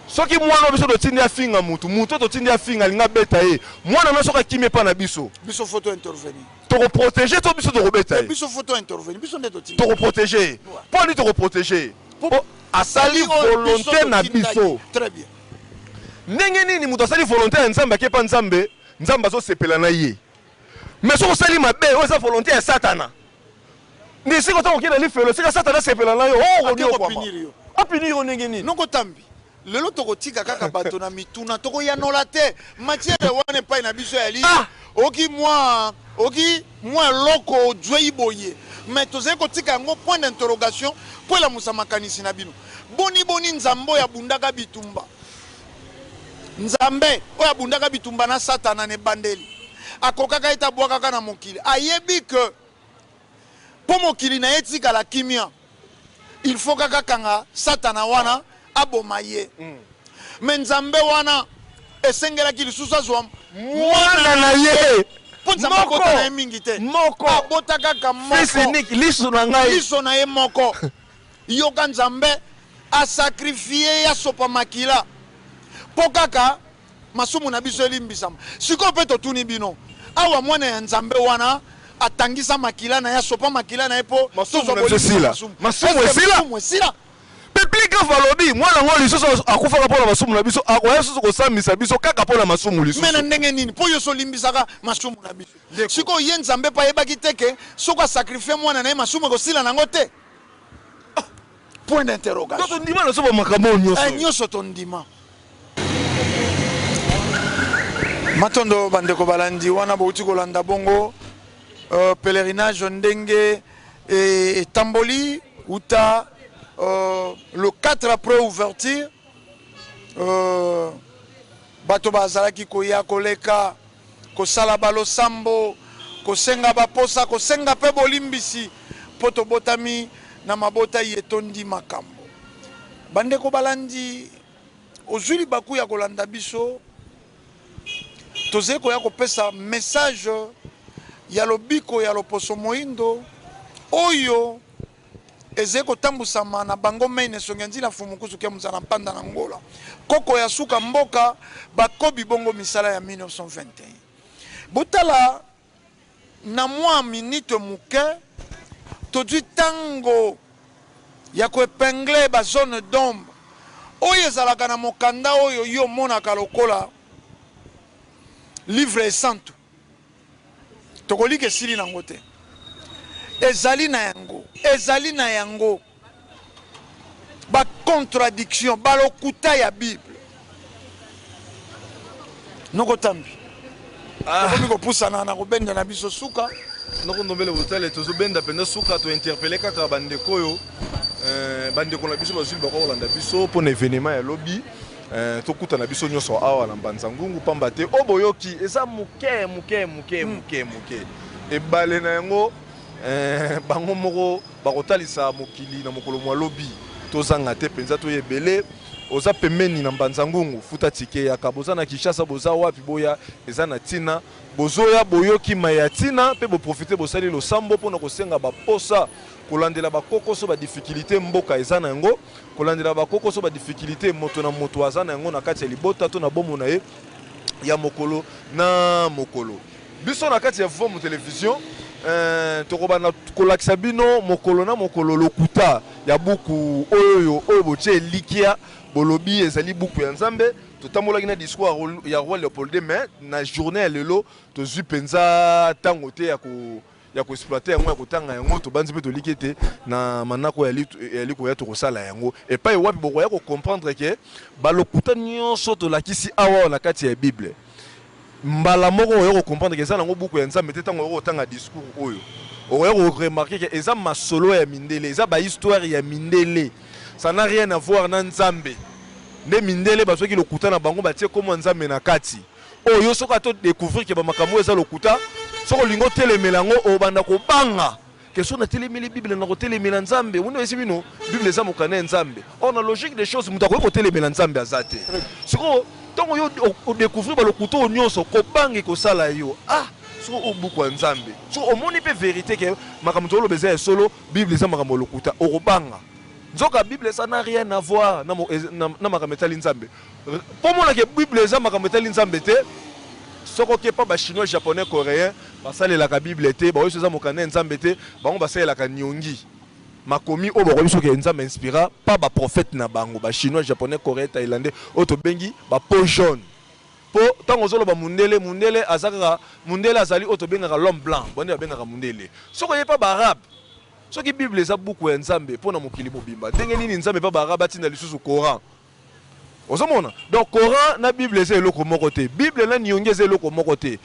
B: Soki mwana biso totindi afinga mutu, mutu totindi afinga alinga beta ye, mwana na soki akimi epa na biso,
A: Biso faut to intervenir.
B: Tokoprotege to biso tokobeta ye?
A: Biso faut to intervenir, biso nde totindi.
B: Tokoprotege ye. Mpo nini tokoprotege ye? Mpo asali volonté na biso.
A: Très bien.
B: Ndenge nini moto asali volonté ya Nzambe ake epa Nzambe, Nzambe azosepela na ye? Mais soki osali mabe oyo eza volonté ya Satana, nde esika otango okende na lifelo, esika Satana asepela na yo, oh,
A: Ake
B: okoniokwama.
A: kopunir yo.
B: Apunir yo ndenge nini?
A: Noko Tambi, lelo tokotika kaka bato na mituna, tokoyanola te. Matière wana epai na biso ya li, oki mwa, oki mwa eloko ozwei boye, mais tozali kotika yango point d'interrogation po elamusa makanisi na bino. Boni boni Nzambe oyo abundaka bitumba, Nzambe oyo abundaka bitumba na Satana na ebandeli, akokaka ete abwakaka na mokili. Ayebi que po mokili na ye etikala kimia, il faut kaka kanga Satana wana aboma ye. Mais Nzambe wana esengelaki lisusu azwa
B: mwana na ye
A: po Nzambe abota na ye mingi te.
B: Moko.
A: Abota kaka moko.
B: Fils unique, liso na ngai.
A: Liso na ye moko. Yoka Nzambe asakrifie ye, asopa makila po kaka masumu na biso elimbisama. Sikoyo pe totuni bino awa, mwana ya Nzambe wana atangisa makila na ye, asopa makila na ye po
B: Masumu
A: tozwa
B: na biso
A: bolimbisi ya
B: esila.
A: masumu.
B: Masumu
A: Est-ce que
B: esila?
A: masumu esila?
B: Pe plus grave, alobi mwana yango lisusu akufaka mpo na masumu na biso, akoya lisusu kosambisa biso kaka mpo na masumu lisusu.
A: Me na ndenge nini? Po yo osi olimbisaka masumu na biso.
B: Ndeko.
A: Sikoyo ye Nzambe pe ayebaki te ke soki asakrifie mwana na ye masumu ekosila nango te? Ah, point d'interrogation.
B: Donc tondima na biso ba makambo oyo nyonso.
A: Nyonso tondima. Matondo bandeko balandi wana bouti kolanda bongo pèlerinage ndenge etamboli uta le 4 après ouverture, bato bazalaki koya koleka. Kosala ba losambo, kosenga ba posa, kosenga pe bolimbisi po tobotami na mabota iye etondi makambo. Bandeko balandi, ozui libaku ya kolanda biso, tozali koya kopesa message ya lobiko ya loposo moindo oyo Ezali kotambusama na bango mei na esongi ya nzila Mfumu Nkusu Kia Muzala Mpanda na Angola. Koko ya suka mboka bakobi bongo misala ya 1921. Botala na mua minute moke tozui tango ya ko epingler ba zones d'ombre oyo ezalaka na mokanda oyo yo omonaka lokola livre esantu. Tokolika esili nango te. Ezali na yango, ezali na yango ba contradiction, ba lokuta ya Bible. Noko Tambi, ah. Tokomi kopusana na kobenda na biso suka.
B: Noko Ndombele Botale, tozobenda mpenza suka, to interpeller kaka bandeko oyo eh, bandeko na biso bazwi bakoki kolanda biso mpo na evenement ya lobi. Eh, tokutana biso nyonso awa na Mbanza Ngungu, pamba te oyo boyoki eza moke moke moke moke moke. Ebale na yango eh, bango moko bakotalisa mokili na mokolo mwa lobi. Tozanga te mpenza, toya ebele. Oza pembeni na Mbanza Ngungu, futa tike yaka. Boza na Kinshasa, boza wapi, boya, eza na tina. Bozoya boyoki maye ya tina mpe boprofite bosali losambo mpo na kosenga baposa, kolandela bakokoso ba difficultes mboka eza na yango. Kolandela ba kokoso, ba difficultes moto na moto aza na yango na kati ya libota to na bomo na ye ya mokolo na mokolo. Biso na kati ya Vomu Television eh, tokobanda kolakisa bino mokolo na mokolo lokuta ya buku oyo oyo botie elikia, bolobi ezali buku ya Nzambe. Totambolaki na discours ya roi Leopold II, mais na journee ya lelo tozwi mpenza ntango te ya ko ya ko exploiter yango, ya kotanga yango. Tobanzi mpe toliki ete na manako ya likoya tokosala yango epai wapi bokoya ko comprendre que balokuta nyonso tolakisi awa na kati ya Bible, mbala moko okoya ko comprendre que eza nango buku ya Nzambe te. Ntango okoya kotanga discours oyo, okoya ko remarquer que eza masolo ya mindele, eza ba histoire ya mindele, ça n'a rien à voir na Nzambe. Nde mindele bazwaki lokuta na bango, batie kombo ya Nzambe na kati. Oyo yo soki ata o decouvrir que ba makambo oyo eza lokuta, soki olingi otelemela yango, obanda kobanga que soki natelemeli Bible nakotelemela Nzambe. Omoni bayebisi bino Bible eza mokanda ya Nzambe. Or na logique des choses moto akoki kotelemela Nzambe aza te. Sikoyo tango yo o decouvrir ba lokuta oyo nyonso, kobanga ekosala yo, ah soki oyo buku ya Nzambe, soki omoni pe verite que makambo tozoloba eza ya solo, Bible eza makambo ya lokuta, okobanga. Nzoka Bible ça n'a rien à voir na makambo etali Nzambe. Po omona ke Bible eza makambo etali Nzambe te, soki oke pa ba chinois, japonais, coreens basalelaka Bible te, baoyebi eza mokanda ya Nzambe te, bango basalelaka niongi, makomi oyo bakoyebi soki Nzambe inspira pa ba prophètes na bango, ba chinois, japonais, coreens, thaïlandais oyo tobengi ba peau jaune. Po tango ozoloba mundele, mundele aza kaka mundele, azali oyo tobengaka l'homme blanc, bango nde babengaka mundele. Soki oye pa ba arabes, soki Bible eza buku ya Nzambe pona mokili mobimba, ndenge nini Nzambe pa ba arabes atinda lisusu Coran? Ozo mona? Donc Coran na Bible eza eloko moko te. Bible na niongi eza eloko moko te.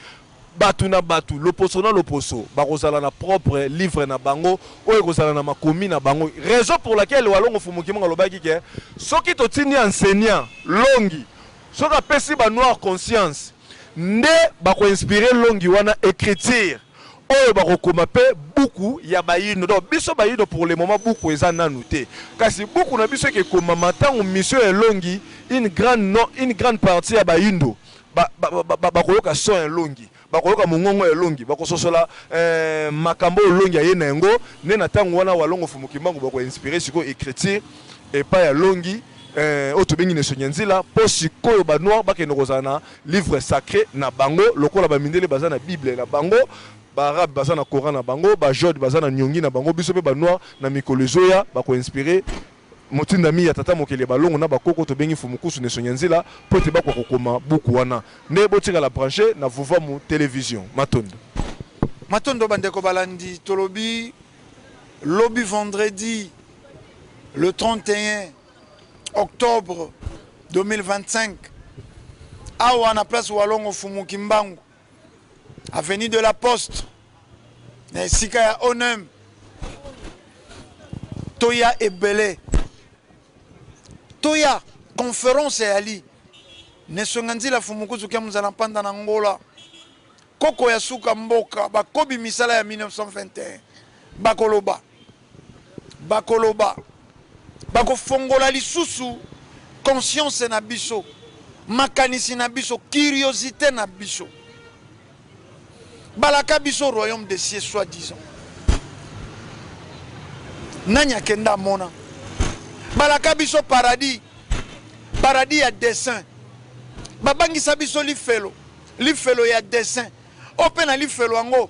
B: Batu na batu, loposo na loposo bakozala na propre livre na bango oyo ekozala na makomi na bango. Raison pour laquelle Walongo Mfumu Kimbangu alobaki ke soki totindi enseignant Longi, soki apesi ba noirs conscience nde bako inspirer Longi wana ecriture oyo bakokoma pe buku ya bayindo. Donc biso bayindo pour le moment buku eza nanu te, kasi buku na biso ekekomama tango mission ya elongi une grande no une grande partie ya bayindo ba, ba, ba, ba, bakoyoka son ya elongi, bakoyoka mongongo ya elongi, bakososola eh, makambo oyo elongi aye na yango. Nde na tango wana Walongo Mfumu Kimbangu bako inspirer sikoyo ecriture epai ya longi eh, oyo tobengi Nesongi Nzila, po sikoyo ba noir bakende kozala na livre sacre na bango lokola ba mindele baza na bible na bango, ba arabe baza na coran na bango, ba jode baza na niongi na bango, biso pe ba noir na mikolo ezoya bako inspire motindami ya tata mokeli ya balongo na bakoko tobengi Mfumu Kusu Nesongi Nzila po ete bakoka kokoma buku wana. Nde botikala branche na Vuvamu Television. Matondo.
A: Matondo bandeko balandi, tolobi lobi vendredi le 31 octobre 2025 awa na place Walongo Mfumu Kimbangu, avenue de la Poste, na esika ya ONEM. Toya ebele, toya conference eyali Nesonga Nzila Mfumu Kuzu Kia Muzala Mpanda na Angola. Bakoko ya suka mboka, bakobi misala ya 1921, bakoloba, bakoloba, bakofongola lisusu conscience na biso, makanisi na biso, curiosite na biso. Balaka biso royaume des cieux soit disant. Nani akenda amona? Balaka biso paradis, paradis ya dessin. Babangisa biso lifelo, lifelo ya dessin. Oyo pe na lifelo yango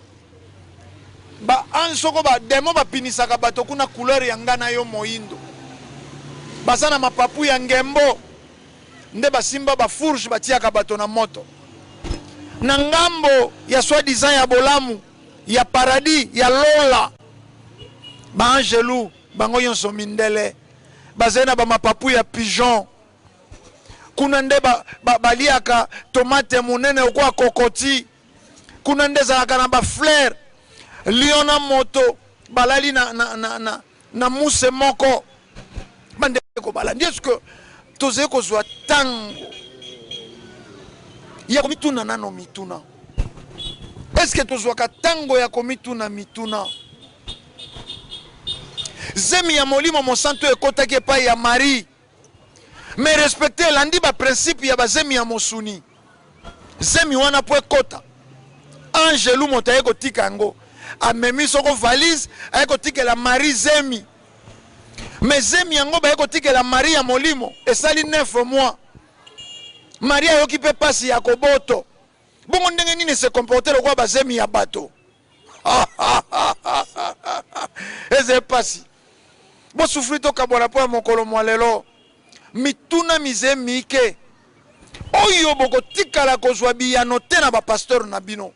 A: ba ange soko ba demon bapinisaka bato kuna couleur ya nga na yo moyindo. Baza na mapapu ya ngembo. Nde basimba ba fourche batiyaka bato na moto na ngambo ya soit disant ya bolamu ya paradis ya lola. Ba angelu bango yonso mindele bazali na ba mapapu ya pigeon. Kuna nde baliaka tomate monene okoa kokoti. Kuna nde ezalaka na ba fleur. Lion na moto balali na mousse moko. Bandeko balandi, est-ce que tozali kozwa tango ya komituna nano mituna? Est-ce que tozwaka tango ya komituna mituna? Zemi ya Molimo Mosantu ekotaki epai ya Marie, mais respecte elandi ba principe ya bazemi ya mosuni. Zemi wana po ekota, angelu moto aye kotika yango, amemi soko valise, aye kotikela Marie zemi. Mais zemi yango baye kotikela Marie ya molimo esali 9 mois. Marie ayoki pe pasi ya koboto. Bongo ndenge nini se comporter lokola bazemi ya bato? Eza pasi. Bosufri tokabwana mpo ya mokolo mwa lelo. Mituna mize mike oyo bokotikala kozwa biyano te na ba pasteur na bino.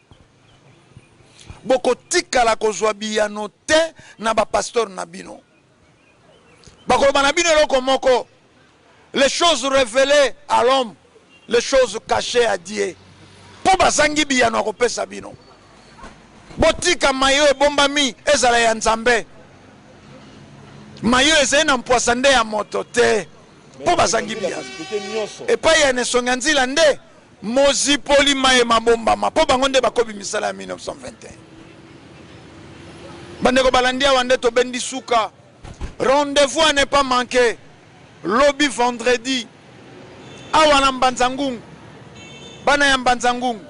A: Bokotikala kozwa biyano te na ba pasteur na bino. Bakoloba na bino eloko moko, les choses revelées à l'homme, les choses cachées à Dieu. Mpo bazangi biyano ya kopesa bino. Botika maye oyo ebombami ezala ya Nzambe. Maye oyo ezali na mpwasa nde ya moto te, mpo bazangi biyano. Epai ya Nesonga Nzila nde mozipoli maye mabombama, mpo bango nde bakobi misala ya 1921. Bandeko balandi, awa nde tobendi suka. Rendez-vous à ne pas manquer lobi vendredi awa na Mbanza Ngungu. Bana ya Mbanza Ngungu,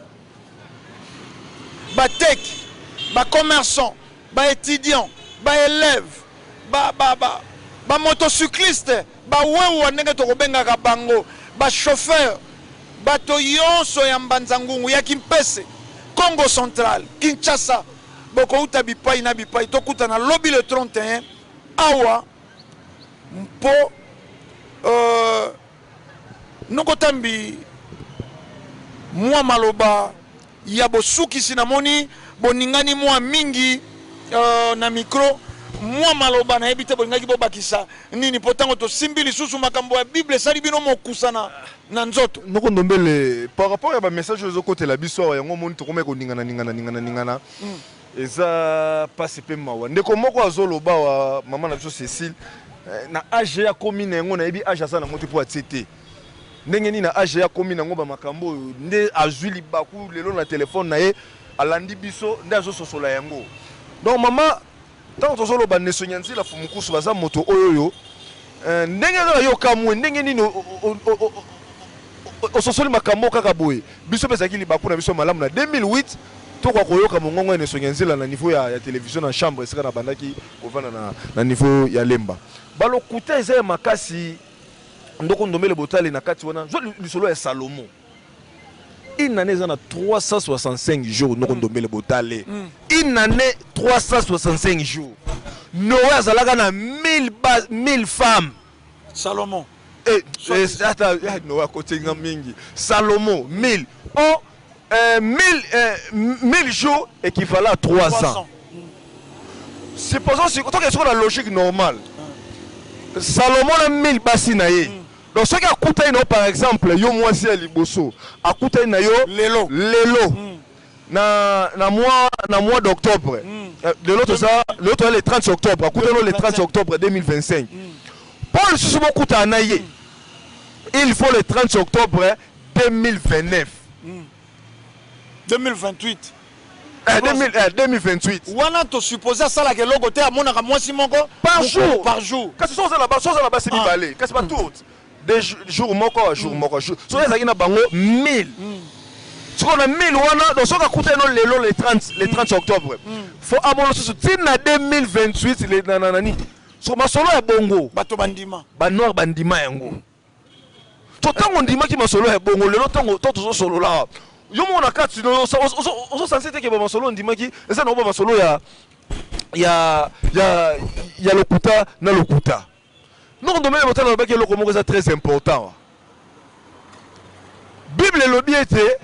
A: bateki, ba commerçants, ba etudiants, ba elèves, ba motocyclistes, ba wewa ndenge tokobengaka bango, ba chauffeurs, bato yonso ya Mbanza Ngungu, ya Kimpese, Kongo Central, Kinshasa, bokouta bipai na bipai, tokutana lobi le 31 awa mpo noko tambi mwa maloba ya bosukisi. Namoni boningani mwa mingi na micro. Mwa maloba, nayebi te bolingaki bobakisa nini, mpo ntango tosimbi lisusu makambo ya Bible esali bino mokusa na nzoto.
B: Noko Ndombele, par rapport ya bamessage oyo ezokotela biso awa, yango omoni tokomai koningana ningana ningana ningana. Eza mpasi mpe mawa. Ndeko moko azoloba wa mama na biso Cécile, na age ya komi na yango, nayebi age aza nango te mpo atie te ndenge nini na age ya komi nango bamakambo oyo nde azwi libaku lelo na telefone na ye alandi biso nde azososola yango. Donc mama, ntango tozoloba Nesongi ya Nzila Fumukusu baza moto oyo oyo ndenge kaka yo kamwe ndenge nini ososoli makambo kaka boye. Biso mpe ezalaki libaku na biso malamu na 2008 tokoka koyoka mongongo ya Nesongi ya Nzila na niveau ya télévision na chambre esika nabandaki kovanda na niveau ya Lemba. Balokuta eza ya makasi. Ndoko Ndombele Botale na kati wana, zwa lisolo ya Salomo. Une année eza na 365 jours. Ndoko Ndombele Botale, une année 365 jours. Noé azalaka na 1000 1000 femmes.
A: Salomon.
B: Ata Noé akotinga mingi. Salomo 1000 oh, 1000 jours équivalent à 3 ans. Supposons toke soko na logique normale, Salomo na 1000 basi na ye. Donc soki akutani na yo, par exemple yo mwasi ya liboso, akutani na yo
A: lelo,
B: lelo na mois d'octobre, lelo toza, lelo toza le 30 octobre, akutani yo le 30 octobre 2025, mpo lisusu bokutana na ye, il faut le 30 octobre 2029.
A: 2028.
B: Eh, 2028.
A: Wana tosuppose asalaka eloko te, amonaka mwasi moko
B: par
A: mokolo
B: jour.
A: Par jour.
B: Kasi so oza na basi mibale, kasi batour de jour moko, jour moko, jour, soki ezalaki na bango 1000, sikoyo na 1000 wana, donc soki akutani no lelo le 30, le 30 octobre, fo amona susu ntina 2028 na nani. So masolo ya bongo,
A: bato bandima.
B: Banoir bandima yango. To ntango ondimaki masolo ya bongo, lelo ntango to tozosolola awa, yo moko na kati ozosanse te ke bamasolo ondimaki eza nango bamasolo ya lokuta na lokuta. Noko Ndombele Botala alobaki eloko moko eza très important. Bible elobi ete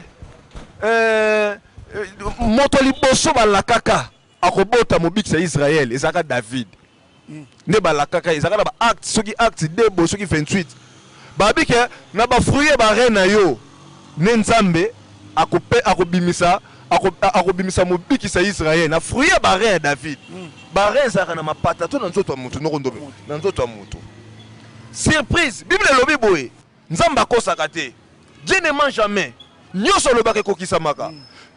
B: moto liboso balakaka akobota mobikisi ya Israele ezalaka David. Nde balakaka, ezalaka na baacte, soki acte debo, soki 28, babi ke na bafruit ya bareins na yo nde Nzambe akobimisa mobikisi ya Israele, na fruit ya bareins ya David. Bareins ezalaka na mapata to na nzoto ya motu. Noko Ndombe, na nzoto ya motu. Surprise, Bible elobi boye: Nzambe akosaka te, Dieu ne ment jamais, nyonso alobaka ekokisamaka.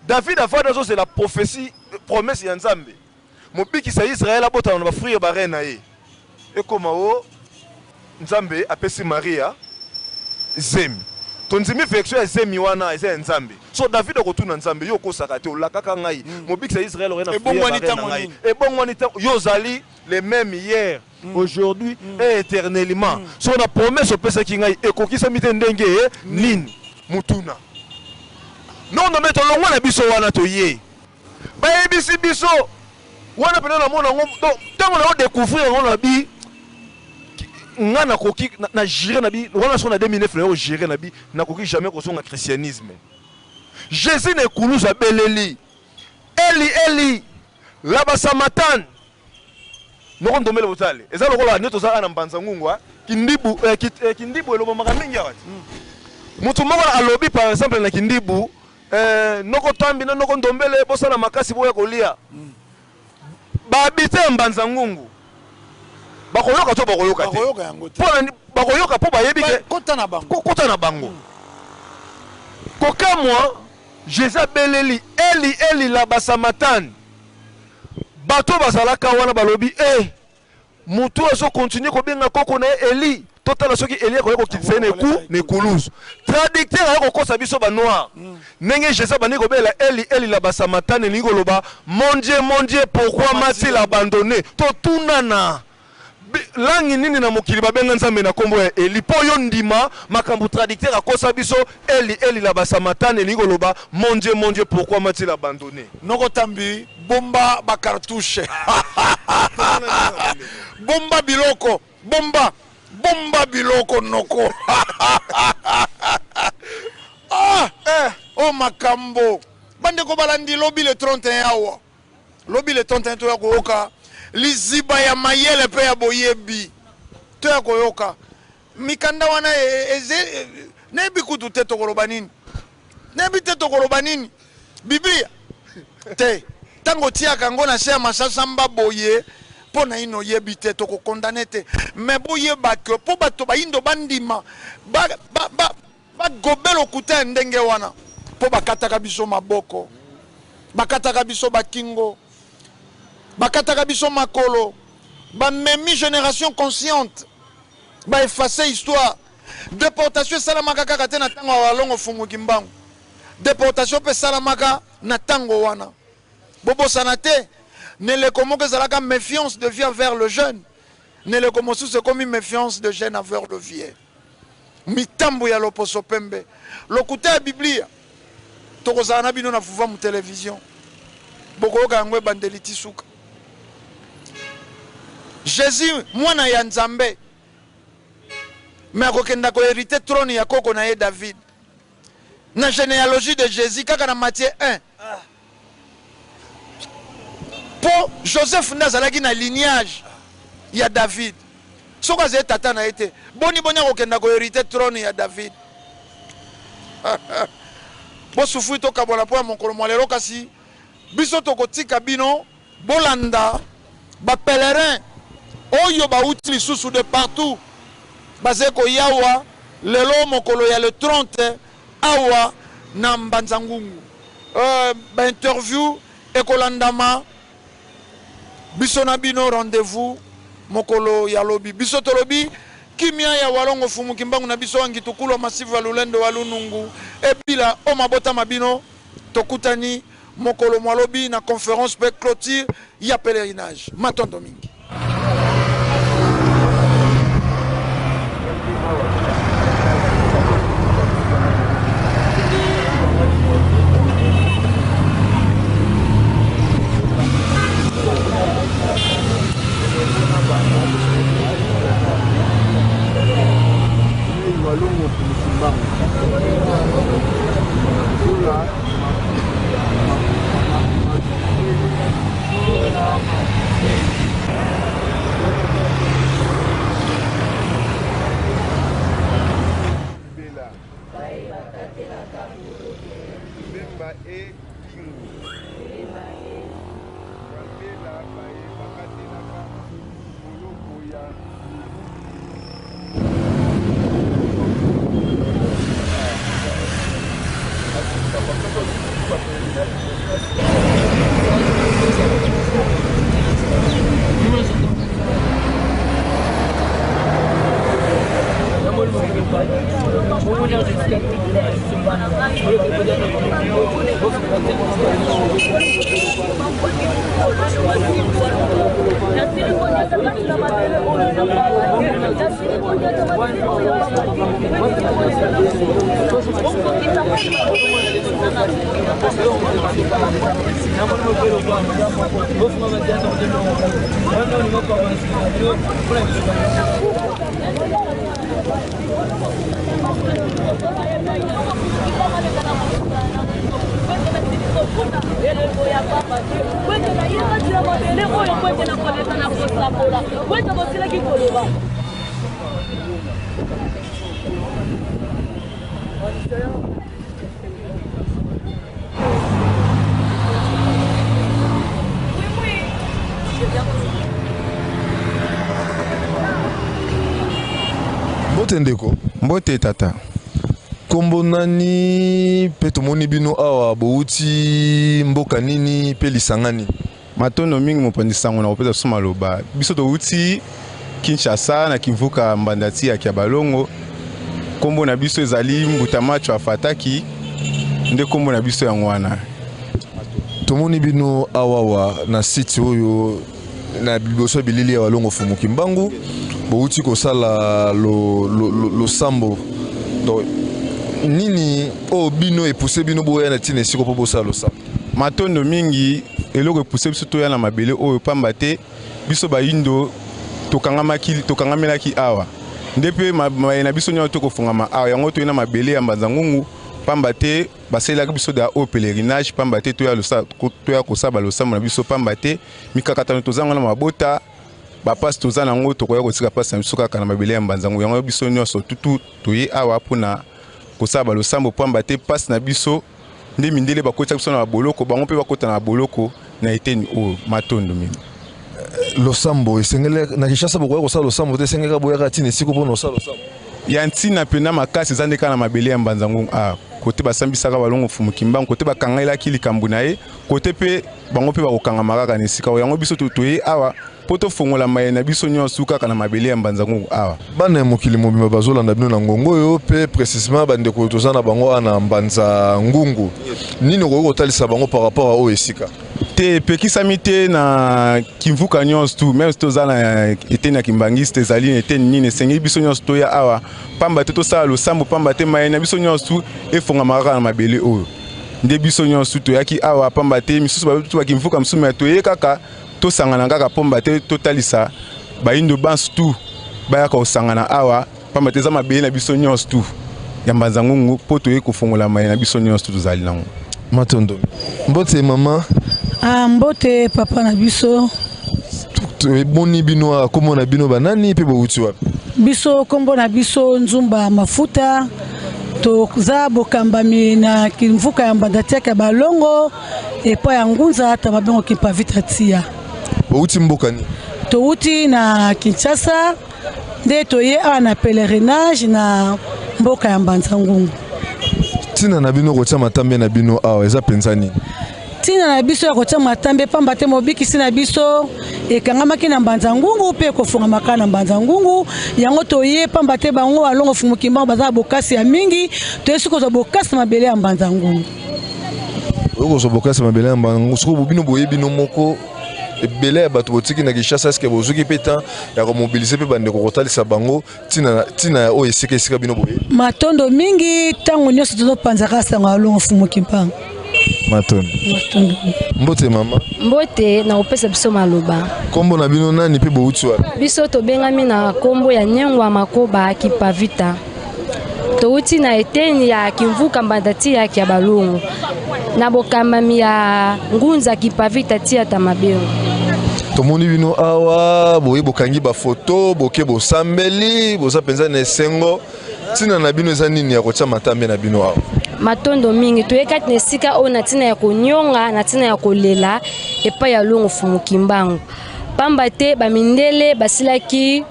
B: David avandi, azozela prophétie, promesse ya Nzambe, mobikisi ya Israele abotama na bafruit ya bareins na ye. Ekóma o Nzambe apesi Maria zemi, tondimi version ya zemi wana eza ya Nzambe. So David akotuna Nzambe: yo okosaka te, olakaka ngai mobikisi ya Israele oye na fruit ya
A: Ebongwani
B: bareins na
A: ntango
B: ngai.
A: nini?
B: Ebongwani ntango yo ozali le même hier, aujourd'hui et éternellement. So na promesse opesaki ngai ekokisami te, ndenge nini? Mutuna nono me tolongwa na biso wana, toye bayebisi biso wana mpena namona yango. Donc ntango na yo découvrir yango na bi nga nakoki na jure na bi wana, so na 2009 na yo jure na bi nakoki jamais kozonga christianisme. Jésus na ekuluzu abeleli: "Eli, Eli, lama sabatani?" Noko Ndombele Botale, eza lokola nde tozalaka na Mbanza Ngungu, kindibu, kindibu elobamaka mingi awa ti motu moko alobi, par exemple na kindibu, noko Tambi na noko Ndombele, bosala makasi boya kolia. Bahabitants ya Mbanza Ngungu bakoyoka to bakoyoka te?
A: Bakoyoka yango te.
B: Mpo na bakoyoka mpo bayebi ke
A: kota na bango.
B: Kokota na bango. Kokamwa, Jésus abeleli: "Eli, Eli, lama sabatani?" Bato bazalaka wana balobi: e motu azokontinue kobenga koko na ye Eli, totala soki Eli akoki kokitisa ye na ekuluzu. Traducteur aye kokosa biso banoir ndenge Jésus abandi kobelela: "Eli, Eli, lama sabatani?" Elingi koloba: "Mon Dieu, mon Dieu, pourquoi m'a-t-il abandonné?" Totunana, langi nini na mokili babenga Nzambe na nkombo ya Eli? Mpo yo ndima makambo traducteur akosa biso: "Eli, Eli, lama sabatani?" Elingi koloba: "Mon Dieu, mon Dieu, pourquoi m'a-t-il abandonné?"
A: Noko Tambi, bomba bacartouche, bomba biloko, bomba, bomba biloko, noko. Ah,
B: eh.
A: O makambo, bandeko balandi, lobi le 31 awa, lobi le 31, toya koyoka liziba ya mayele mpe ya boyebi. Toya koyoka mikanda wana. Nayebi kutu te tokoloba nini, nayebi te tokoloba nini. Biblia te, ntango otiaka yango na se ya masasamba boye, mpo na ino oyebi te, tokokondane te. Me boyeba ke mpo bato bayindo bandima bagobe lokuta ya ndenge wana, mpo bakataka biso maboko, bakataka biso bakingo, bakataka biso makolo, bamemi génération consciente, baefface histoire. Déportation esalamaka kaka te na ntango ya Walongo Funguki Mbangu, déportation mpe esalamaka na ntango wana. Bobosana te, na eleko moko ezalaka méfiance de vieux vers le jeune, na eleko mosusu ekomi méfiance de jeune envers le vieux. Mitambo ya loposo pembe, lokuta ya Biblia. Tokozala na bino na Vuvamu Télévision, bokoyoka yango ebandeli ti suka. Jésus mwana ya Nzambe, me akokenda kohériter trône ya koko na ye David. Na généalogie de Jésus kaka na Matthieu 1, mpo Joseph nde azalaki na lignage ya David. Soki azali tata na ye te, boni boni akokenda kohériter trône ya David? Bosufui, tokabola mpo ya mokolo mwa lelo. Kasi biso tokotika bino bolanda bapèlerin oyo bauti lisusu de partout, bazali koyawa lelo mokolo ya le 30 awa na Mbanza Ngungu. Euh, ba interview ekolandama biso na bino rendez-vous mokolo ya lobi. Biso tolobi kimia ya Walongo Fumu Kimbangu na biso wa Ngitukulu wa Masivu wa Lulendo wa Lunungu ebila o mabota ma bino. Tokutani mokolo mwa lobi na conference pe cloture ya pelerinage. Matondo mingi.
B: Bemba e Kingu. Bambela baye bakatelaka boloko ya
C: Mbote ndeko.
D: Mbote tata.
C: Kombo nani pe tomoni bino awa bowuti mboka nini pe lisanga nini?
D: Matondo mingi mopanzi sango na kopesa biso maloba. Biso towuti Kinshasa na Kimvuka Mbanda ti ya Kiabalongo. Kombo na biso ezali Mbuta Macho Afataki nde kombo na biso yango wana.
C: Tomoni bino awawa na site oyo na liboso ya bilili ya Walongo Fumu Kimbangu bowuti kosala losambo lo, lo, donc nini oyo bino epuse bino boya na ntina esiko mpo bosala losambo?
D: Matondo mingi, eloko epuse biso toya na mabele oyo pamba te biso bayindo tokangamaki tokangamelaki awa nde mpe maye na biso nyonso tokofungama awa yango toye na mabele ya Mbanza Ngungu pamba te basalelaki biso da oyo pelerinage pamba te toya toya kosala balosambo na biso pamba te mikakatano tozanga na mabota bapasi toza na yango tokoya kotika mpasi na biso kaka na mabele ya Mbanza Ngungu yango biso nyonso tutu toye awa mpona kosala balosambo pamba te mpasi na biso nde mindele bakotisa biso na baboloko bango mpe bakota na baboloko na eteni oyo. Matondo mingi.
C: Losambo esengeli na Kinshasa, bokoya kosala losambo te, esengeli boyaka ntina esika mpona kosala losambo
D: ya ntina mpenza makasi eza nde kaka na mabele ya Mbanza Ngungu a kote basambisaka balongo Mfumu Kimbangu, kote bakangelaki likambo na ye, kote mpe bango mpe bakokangama kaka na esika oyo. Yango biso toye awa mpo tofongola maye na biso nyonso kaka na mabele ya Mbanza Ngungu awa.
C: Bana ya mokili mobimba bazolanda bino na ngongo oyo mpe précisément bandeko toza na bango awa na Mbanza Ngungu, nini okoki kotalisa bango par rapport a oyo esika?
D: Te epekisami te na kimvuka nyonso tu, meme toza na eteni ya kimbangiste, ezali na eteni nini, esengeli biso nyonso toya awa pamba te tosala losambo, pamba te maye na biso nyonso tu efongama kaka na mabele oyo. Nde biso nyonso toyaki awa pamba te misusu bato bakimvuka mosusu, me toye kaka tosangana kaka pamba te totalisa bayindo banso tu bayaka kosangana awa pamba te eza mabele na biso nyonso tu ya Mbanza Ngungu mpo toye kofongola maye na biso nyonso tu tozali nango.
C: Matondo. Mbote mama.
E: Ah, mbote papa na biso.
C: Eboni bino kombo na bino banani mpe bowuti wapi?
E: Biso kombo na biso Nzumba Mafuta, toza bokambami na kimvuka ya Mbanda Tiaka Balongo epai ya Ngunza ta babengo Kimpavita Tia.
C: Bowuti mboka nini?
E: Towuti na Kinshasa nde toye awa na pelerinage na mboka ya Mbanza Ngungu.
C: Ntina na bino kotia matambe na bino awa eza mpenza nini?
E: Ntina na biso ya kotia matambe pamba te mobikisi na biso ekangamaki na mbanza ngungu mpe ekofongamaka na mbanza ngungu. Yango toye pamba te bango alongo Mfumu Kimbangu baza na bokasi ya mingi, toye soki kozwa bokasi na mabele ya mbanza ngungu.
C: Oyo kozwa bokasi ya mabele ya mbanza ngungu, sikoyo bino boye bino moko ebele ya bato botiki na Kinshasa, eske bozuki mpe temps ya komobilize mpe bandeko kotalisa bango tina tina ya oyo esika esika bino boye?
E: Matondo mingi, ntango nyonso tozopanzaka sango ya longo Mfumu Kimbangu.
C: Matondo.
E: Matondo.
C: Mbote mama.
F: Mbote na kopesa biso maloba.
C: Kombo na bino nani mpe bowuti wapi?
F: Biso tobengami na kombo ya Nyengwa Makoba Kipavita. Towuti na eteni ya Kimvuka Mbanda Tiyaki ya Balongo na bokambami ya Ngunza Kipavita Tiyata Mabengo.
C: Tomoni bino awa boye bokangi bafoto boke bosambeli boza mpenza na esengo. Ntina na bino eza nini ya kotia matambe na bino awa?
F: Matondo mingi toye kati na esika oyo na ntina ya konyonga na ntina ya kolela epai ya Longo Fumu Kimbangu, pamba te bamindele basilaki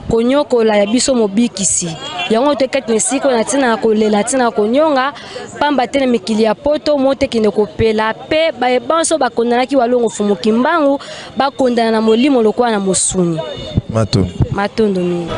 F: konyokola ya biso mobikisi. Yango toye kati na esika oyo na ntina ya kolela na ntina ya konyonga, pamba te na mikili ya poto moto ekende kopela mpe baye banso bakondanaki Walongo Fumu Kimbangu bakondana na molimo lokola na mosuni.
C: Matondo.
F: Matondo mingi.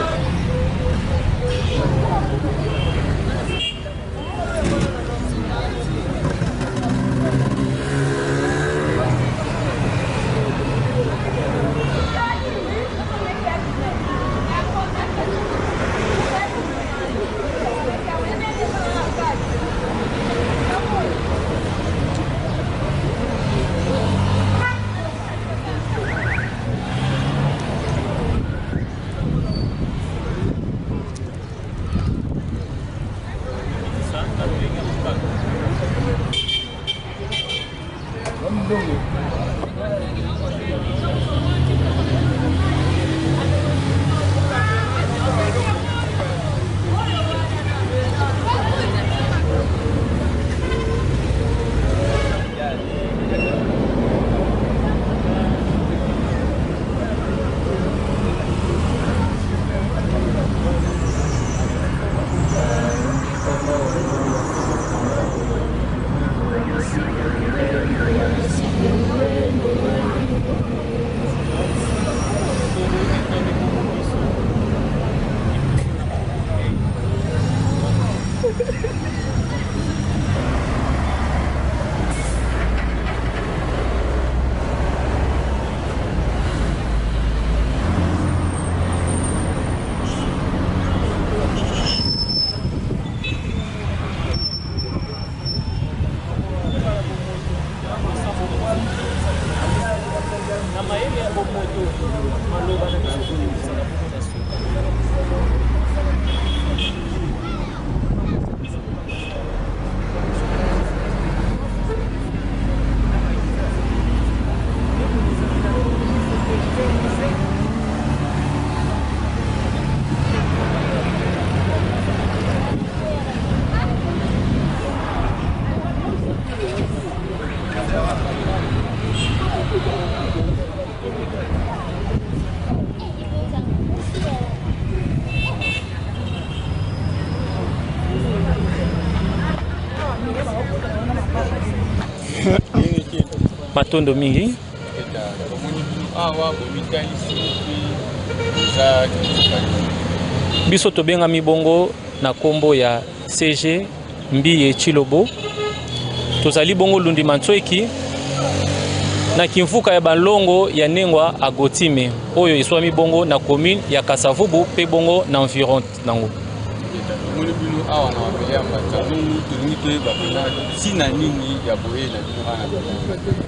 G: Matondo mingi. Biso tobengami bongo na kombo ya CG Mbiye Tshilobo. Tozali bongo Lundi Mantsweki na kimvuka ya balongo ya Nengwa Agotime oyo eswami bongo na commune ya Kasavubu pe bongo na environ nango.
D: Tomoni bino awa na mabele ya Mbanza-Ngungu, tolingi toyeba mpenza ntina nini ya boyei na bino awa na Mbanza-Ngungu.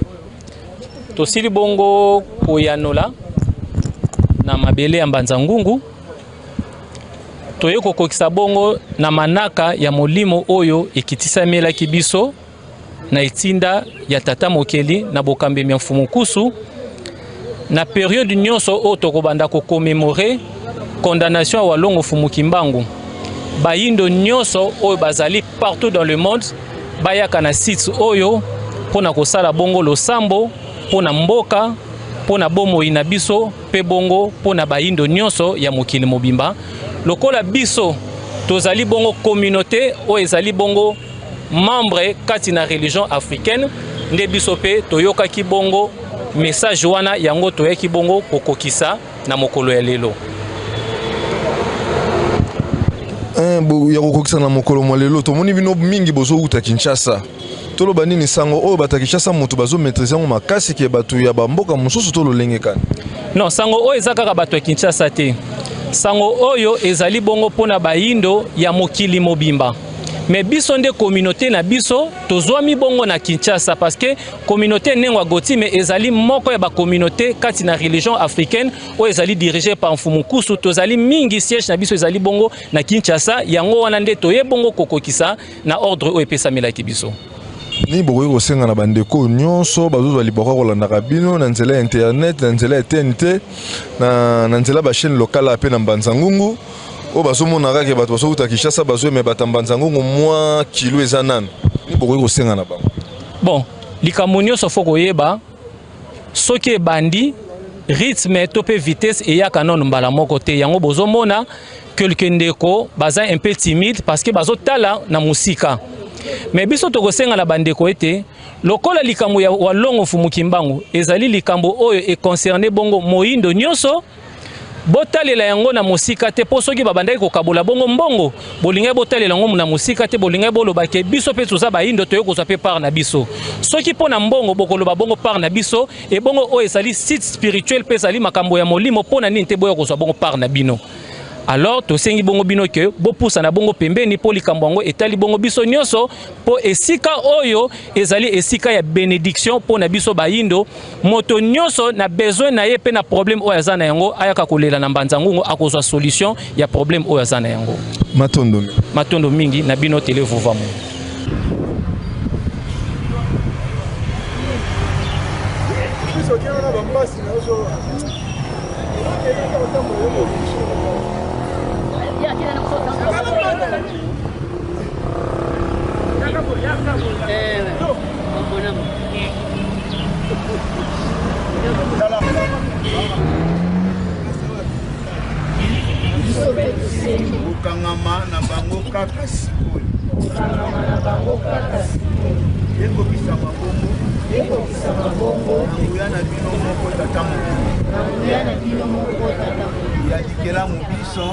G: Tosili bongo koyanola na mabele ya Mbanza-Ngungu, toye kokokisa bongo na manaka ya molimo oyo ekitisamelaki biso na etinda ya Tata Mokeli na bokambemi ya Mfumu Nkusu na periode nyonso oyo tokobanda ko commemorer condamnation ya Walongo Mfumu Kimbangu. Bayindo nyonso oyo bazali partout dans le monde bayaka na site oyo mpo na kosala bongo losambo mpo na mboka, mpo na bomoi na biso mpe bongo mpo na bayindo nyonso ya mokili mobimba. Lokola biso tozali bongo communauté oyo ezali bongo membre kati na religion africaine nde biso mpe toyokaki bongo message wana, yango toyaki bongo kokokisa na mokolo ya lelo.
C: Ya kokokisa na mokolo mwa lelo, tomoni bino mingi bozowuta Kinshasa. Toloba nini, sango oyo bato ya Kinshasa moto bazomaîtriser yango makasi ke bato ya bamboka mosusu to lolenge kani?
G: Non, sango oyo eza kaka bato ya Kinshasa te. Sango oyo ezali bongo mpona bayindo ya mokili mobimba. Mais biso nde communauté na biso tozwami bongo na Kinshasa, parce que communauté Nengwa Gotime ezali moko ya bacommunauté kati na religion africaine oyo ezali dirigé par Mfumu Kusu. Tozali mingi, siège na biso ezali bongo na Kinshasa. Yango wana nde toye bongo kokokisa na ordre oyo epesamelaki biso.
C: Nini bokoki kosenga na bandeko nyonso bazozwa libaku ya kolandaka bino na nzela ya internet, na nzela ya TNT, na nzela ya bachaîne locale mpe na Mbanza Ngungu, oyo bazomona kaka bato bazowuta Kinshasa bazoyema bato ya Mbanza Ngungu, mwa kilo eza nanu? Nini bokoki kosenga na bango?
G: Bon, likambo nyonso fo koyeba, soki ebandi, rythme to mpe vitesse eyaka nano mbala moko te. Yango bozomona quelque ndeko baza un peu timide parce que bazotala na mosika. Mais biso tokosenga na bandeko ete lokola likambo ya Walongo Mfumu Kimbangu ezali likambo oyo econcerne bongo moyindo nyonso, botalela yango na mosika te, mpo soki babandaki kokabola bongo mbongo, bolingaki botalela yango na mosika te, bolingaki boloba ke biso mpe toza bayindo, toye kozwa mpe part na biso. Soki mpo na mbongo bokoloba bongo part na biso, ebongo oyo ezali site spirituel mpe ezali makambo ya molimo, mpo na nini te boya kozwa bongo part na bino? Alors tosengi bongo bino ke bopusana bongo pembeni, mpo likambo yango etali bongo biso nyonso, mpo esika oyo ezali esika ya bénédiction mpo na biso bayindo. Moto nyonso na besoin na ye mpe na problème oyo aza na yango, ayaka kolela na Mbanza Ngungu, akozwa solution ya problème oyo aza na yango.
C: Matondo.
G: Matondo mingi na bino Tele Vuvamu.
A: Kokangama na bango kaka sikoyo ekokisama bongo na nguya na bino moko, Tata Mokili ya likelamu biso,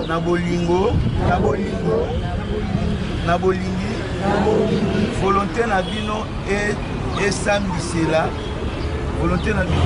A: na bolingo, na bolingo, na bolingi. Volonté na bino esambisela volonté na bino.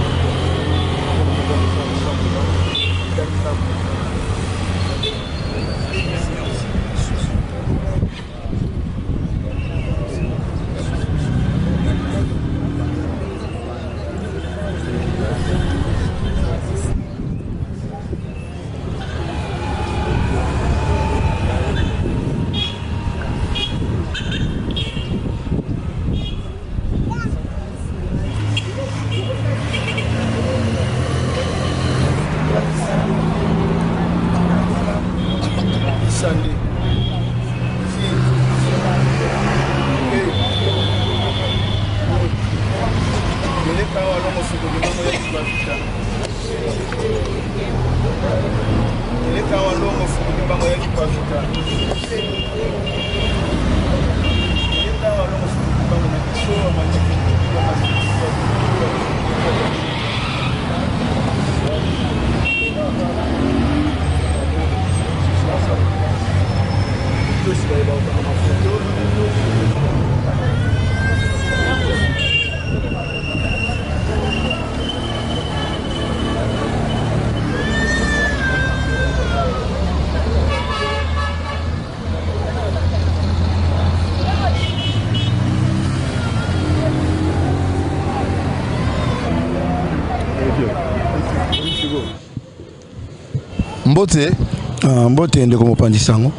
A: Sande. Eleka awa longo sokoli mamo ya kibavita. Eleka awa longo sokoli mamo ya kibavita. Eleka awa longo sokoli mamo na biso ya matiki ya matiki.
C: Mbote.
H: Ah, mbote ndeko mopanzi sango.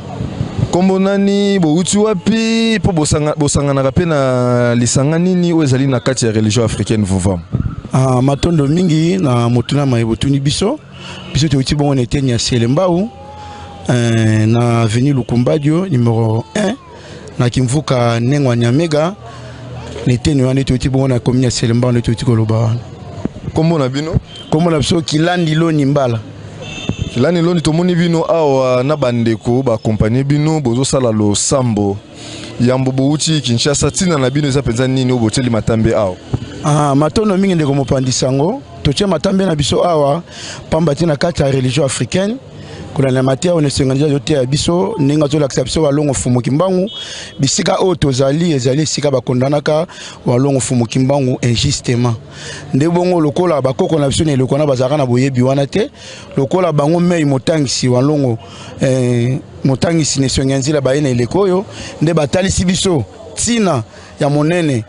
C: Nkombo nani, bowuti wapi, mpo bosanganaka mpe na lisanga nini oyo ezali na kati ya religion africaine Vuvam?
H: Ah, matondo mingi na motuna maye botuni biso. Biso touti bongo na eteni ya Selembao, na avenue Lukumbadio numéro 1, na Kimvuka Nengwa Nyamega, na eteni wana touti bongo na commune ya Selembao nde touti koloba wana.
C: Nkombo na bino?
H: Kombo na biso Kilandi Loni Mbala.
C: Lani Loni, tomoni bino awa na bandeko baaccompagner bino, bozosala losambo. Yambo bowuti Kinshasa, ntina na bino eza mpenza nini oyo botieli matambe awa?
H: Ah, matondo mingi ndeko mopanzi sango. Totie matambe na biso awa pamba te na kati ya religion africaine kolanda mateya oyo nesengani azoteya biso ndenge azolakisa biso walongo Mfumu Kimbangu. Bisika oyo tozali ezali esika bakondanaka walongo Mfumu Kimbangu injustement. Nde bongo lokola bakoko na biso na eleko wana bazalaka na boyebi wana te, lokola bango mei motangisi walongo motangisi Nesongi ya Nzila baye na eleko oyo nde batalisi biso ntina ya monene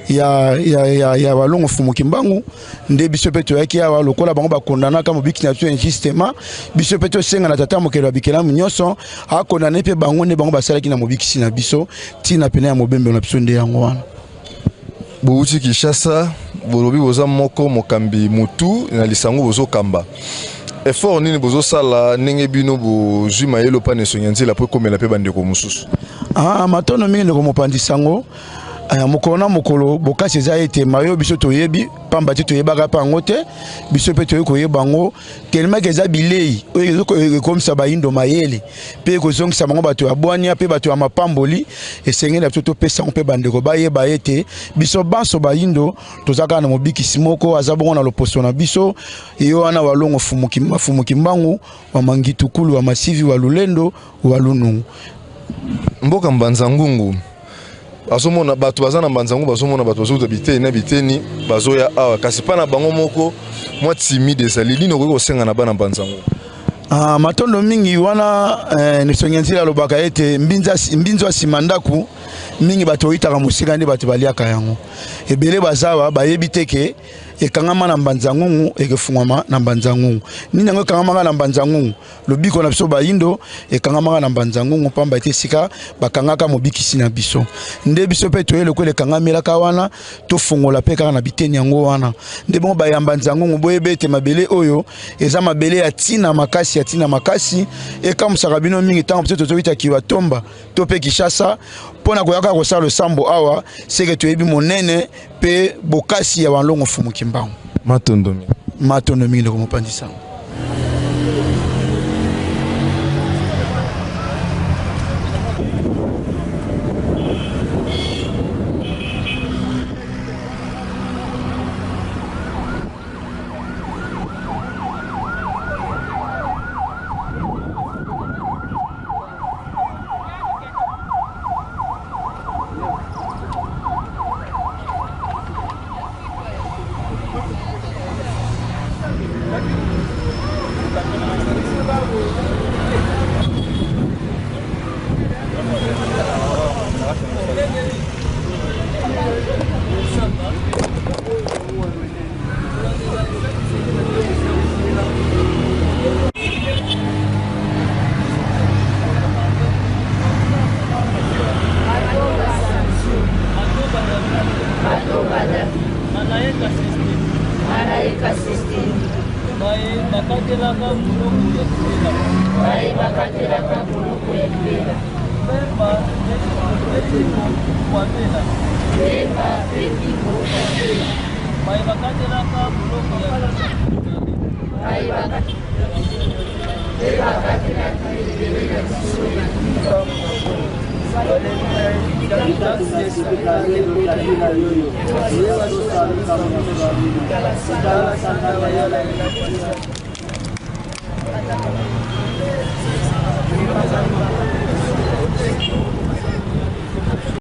H: ya walongo Mfumu Kimbangu. Nde biso mpe toyaki awa lokola bango bakondanaka mobiki na biso injustement, biso mpe tosenga na tata mokelo ya bikelamu nyonso akondane mpe bango nde bango basalaki na mobikisi na biso. Ntina pene ya mobembe na biso nde yango wana.
C: Bowuti Kinshasa, bolobi boza moko mokambi mutu na lisango bozokamba. Effort nini bozosala ndenge bino bozwi mayele mpa na Esongi ya Nzila mpo ekomela mpe bandeko mosusu?
H: Ah, matondo mingi ndeko mopanzi sango. Mokolo na mokolo bokasi eza ete mayo biso toyebi pamba te toyebaka mpe yango te, biso mpe toyei koyeba yango tellement ke eza bilei oyo ekomisa bayindo mayele mpe ekozongisa bango bato ya bwania mpe bato ya mapamboli. Esengeli na biso topesa yango mpe bandeko bayeba ete biso banso bayindo toza kaka na mobikisi moko aza bongo na loposo na biso, ye wana walongo Mfumu Kimbangu wa Mangitukulu wa Masivi wa Lulendo wa Lunungu.
C: Mboka Mbanza Ngungu azomona bato baza na Mbanza Ngungu, bazomona bato bazouta biteni na biteni bazoya awa, kasi mpa na bango moko mwa timide ezali. Nini okoki kosenga na bana Mbanza Ngungu?
H: Ah, matondo mingi wana Nesongi ya Nzila alobaka ete mbinzo ya nsima ndako mingi bato oyitaka mosika nde bato baliaka yango. Ebele bazawa bayebi te ke ekangama na Mbanza Ngungu, ekefungwama na Mbanza Ngungu. Nini yango ekangamaka na Mbanza Ngungu? Lobiko na biso bayindo ekangamaka na Mbanza Ngungu pamba ete esika bakangaka mobikisi na biso. Nde biso mpe toye lokola ekangamelaka wana, tofongola mpe kaka na biteni yango wana. Nde bongo baya Mbanza Ngungu boyeba ete mabele oyo eza mabele ya ntina makasi, ya ntina makasi. Ekamusaka bino mingi ntango biso tozoyita Kiwatomba to mpe Kinshasa mpo na koyaka kosala losambo awa, seke toyebi monene mpe bokasi ya walongo Mfumu Kimbangu.
C: Matondo mingi.
H: Matondo mingi ndeko mopanzi sango.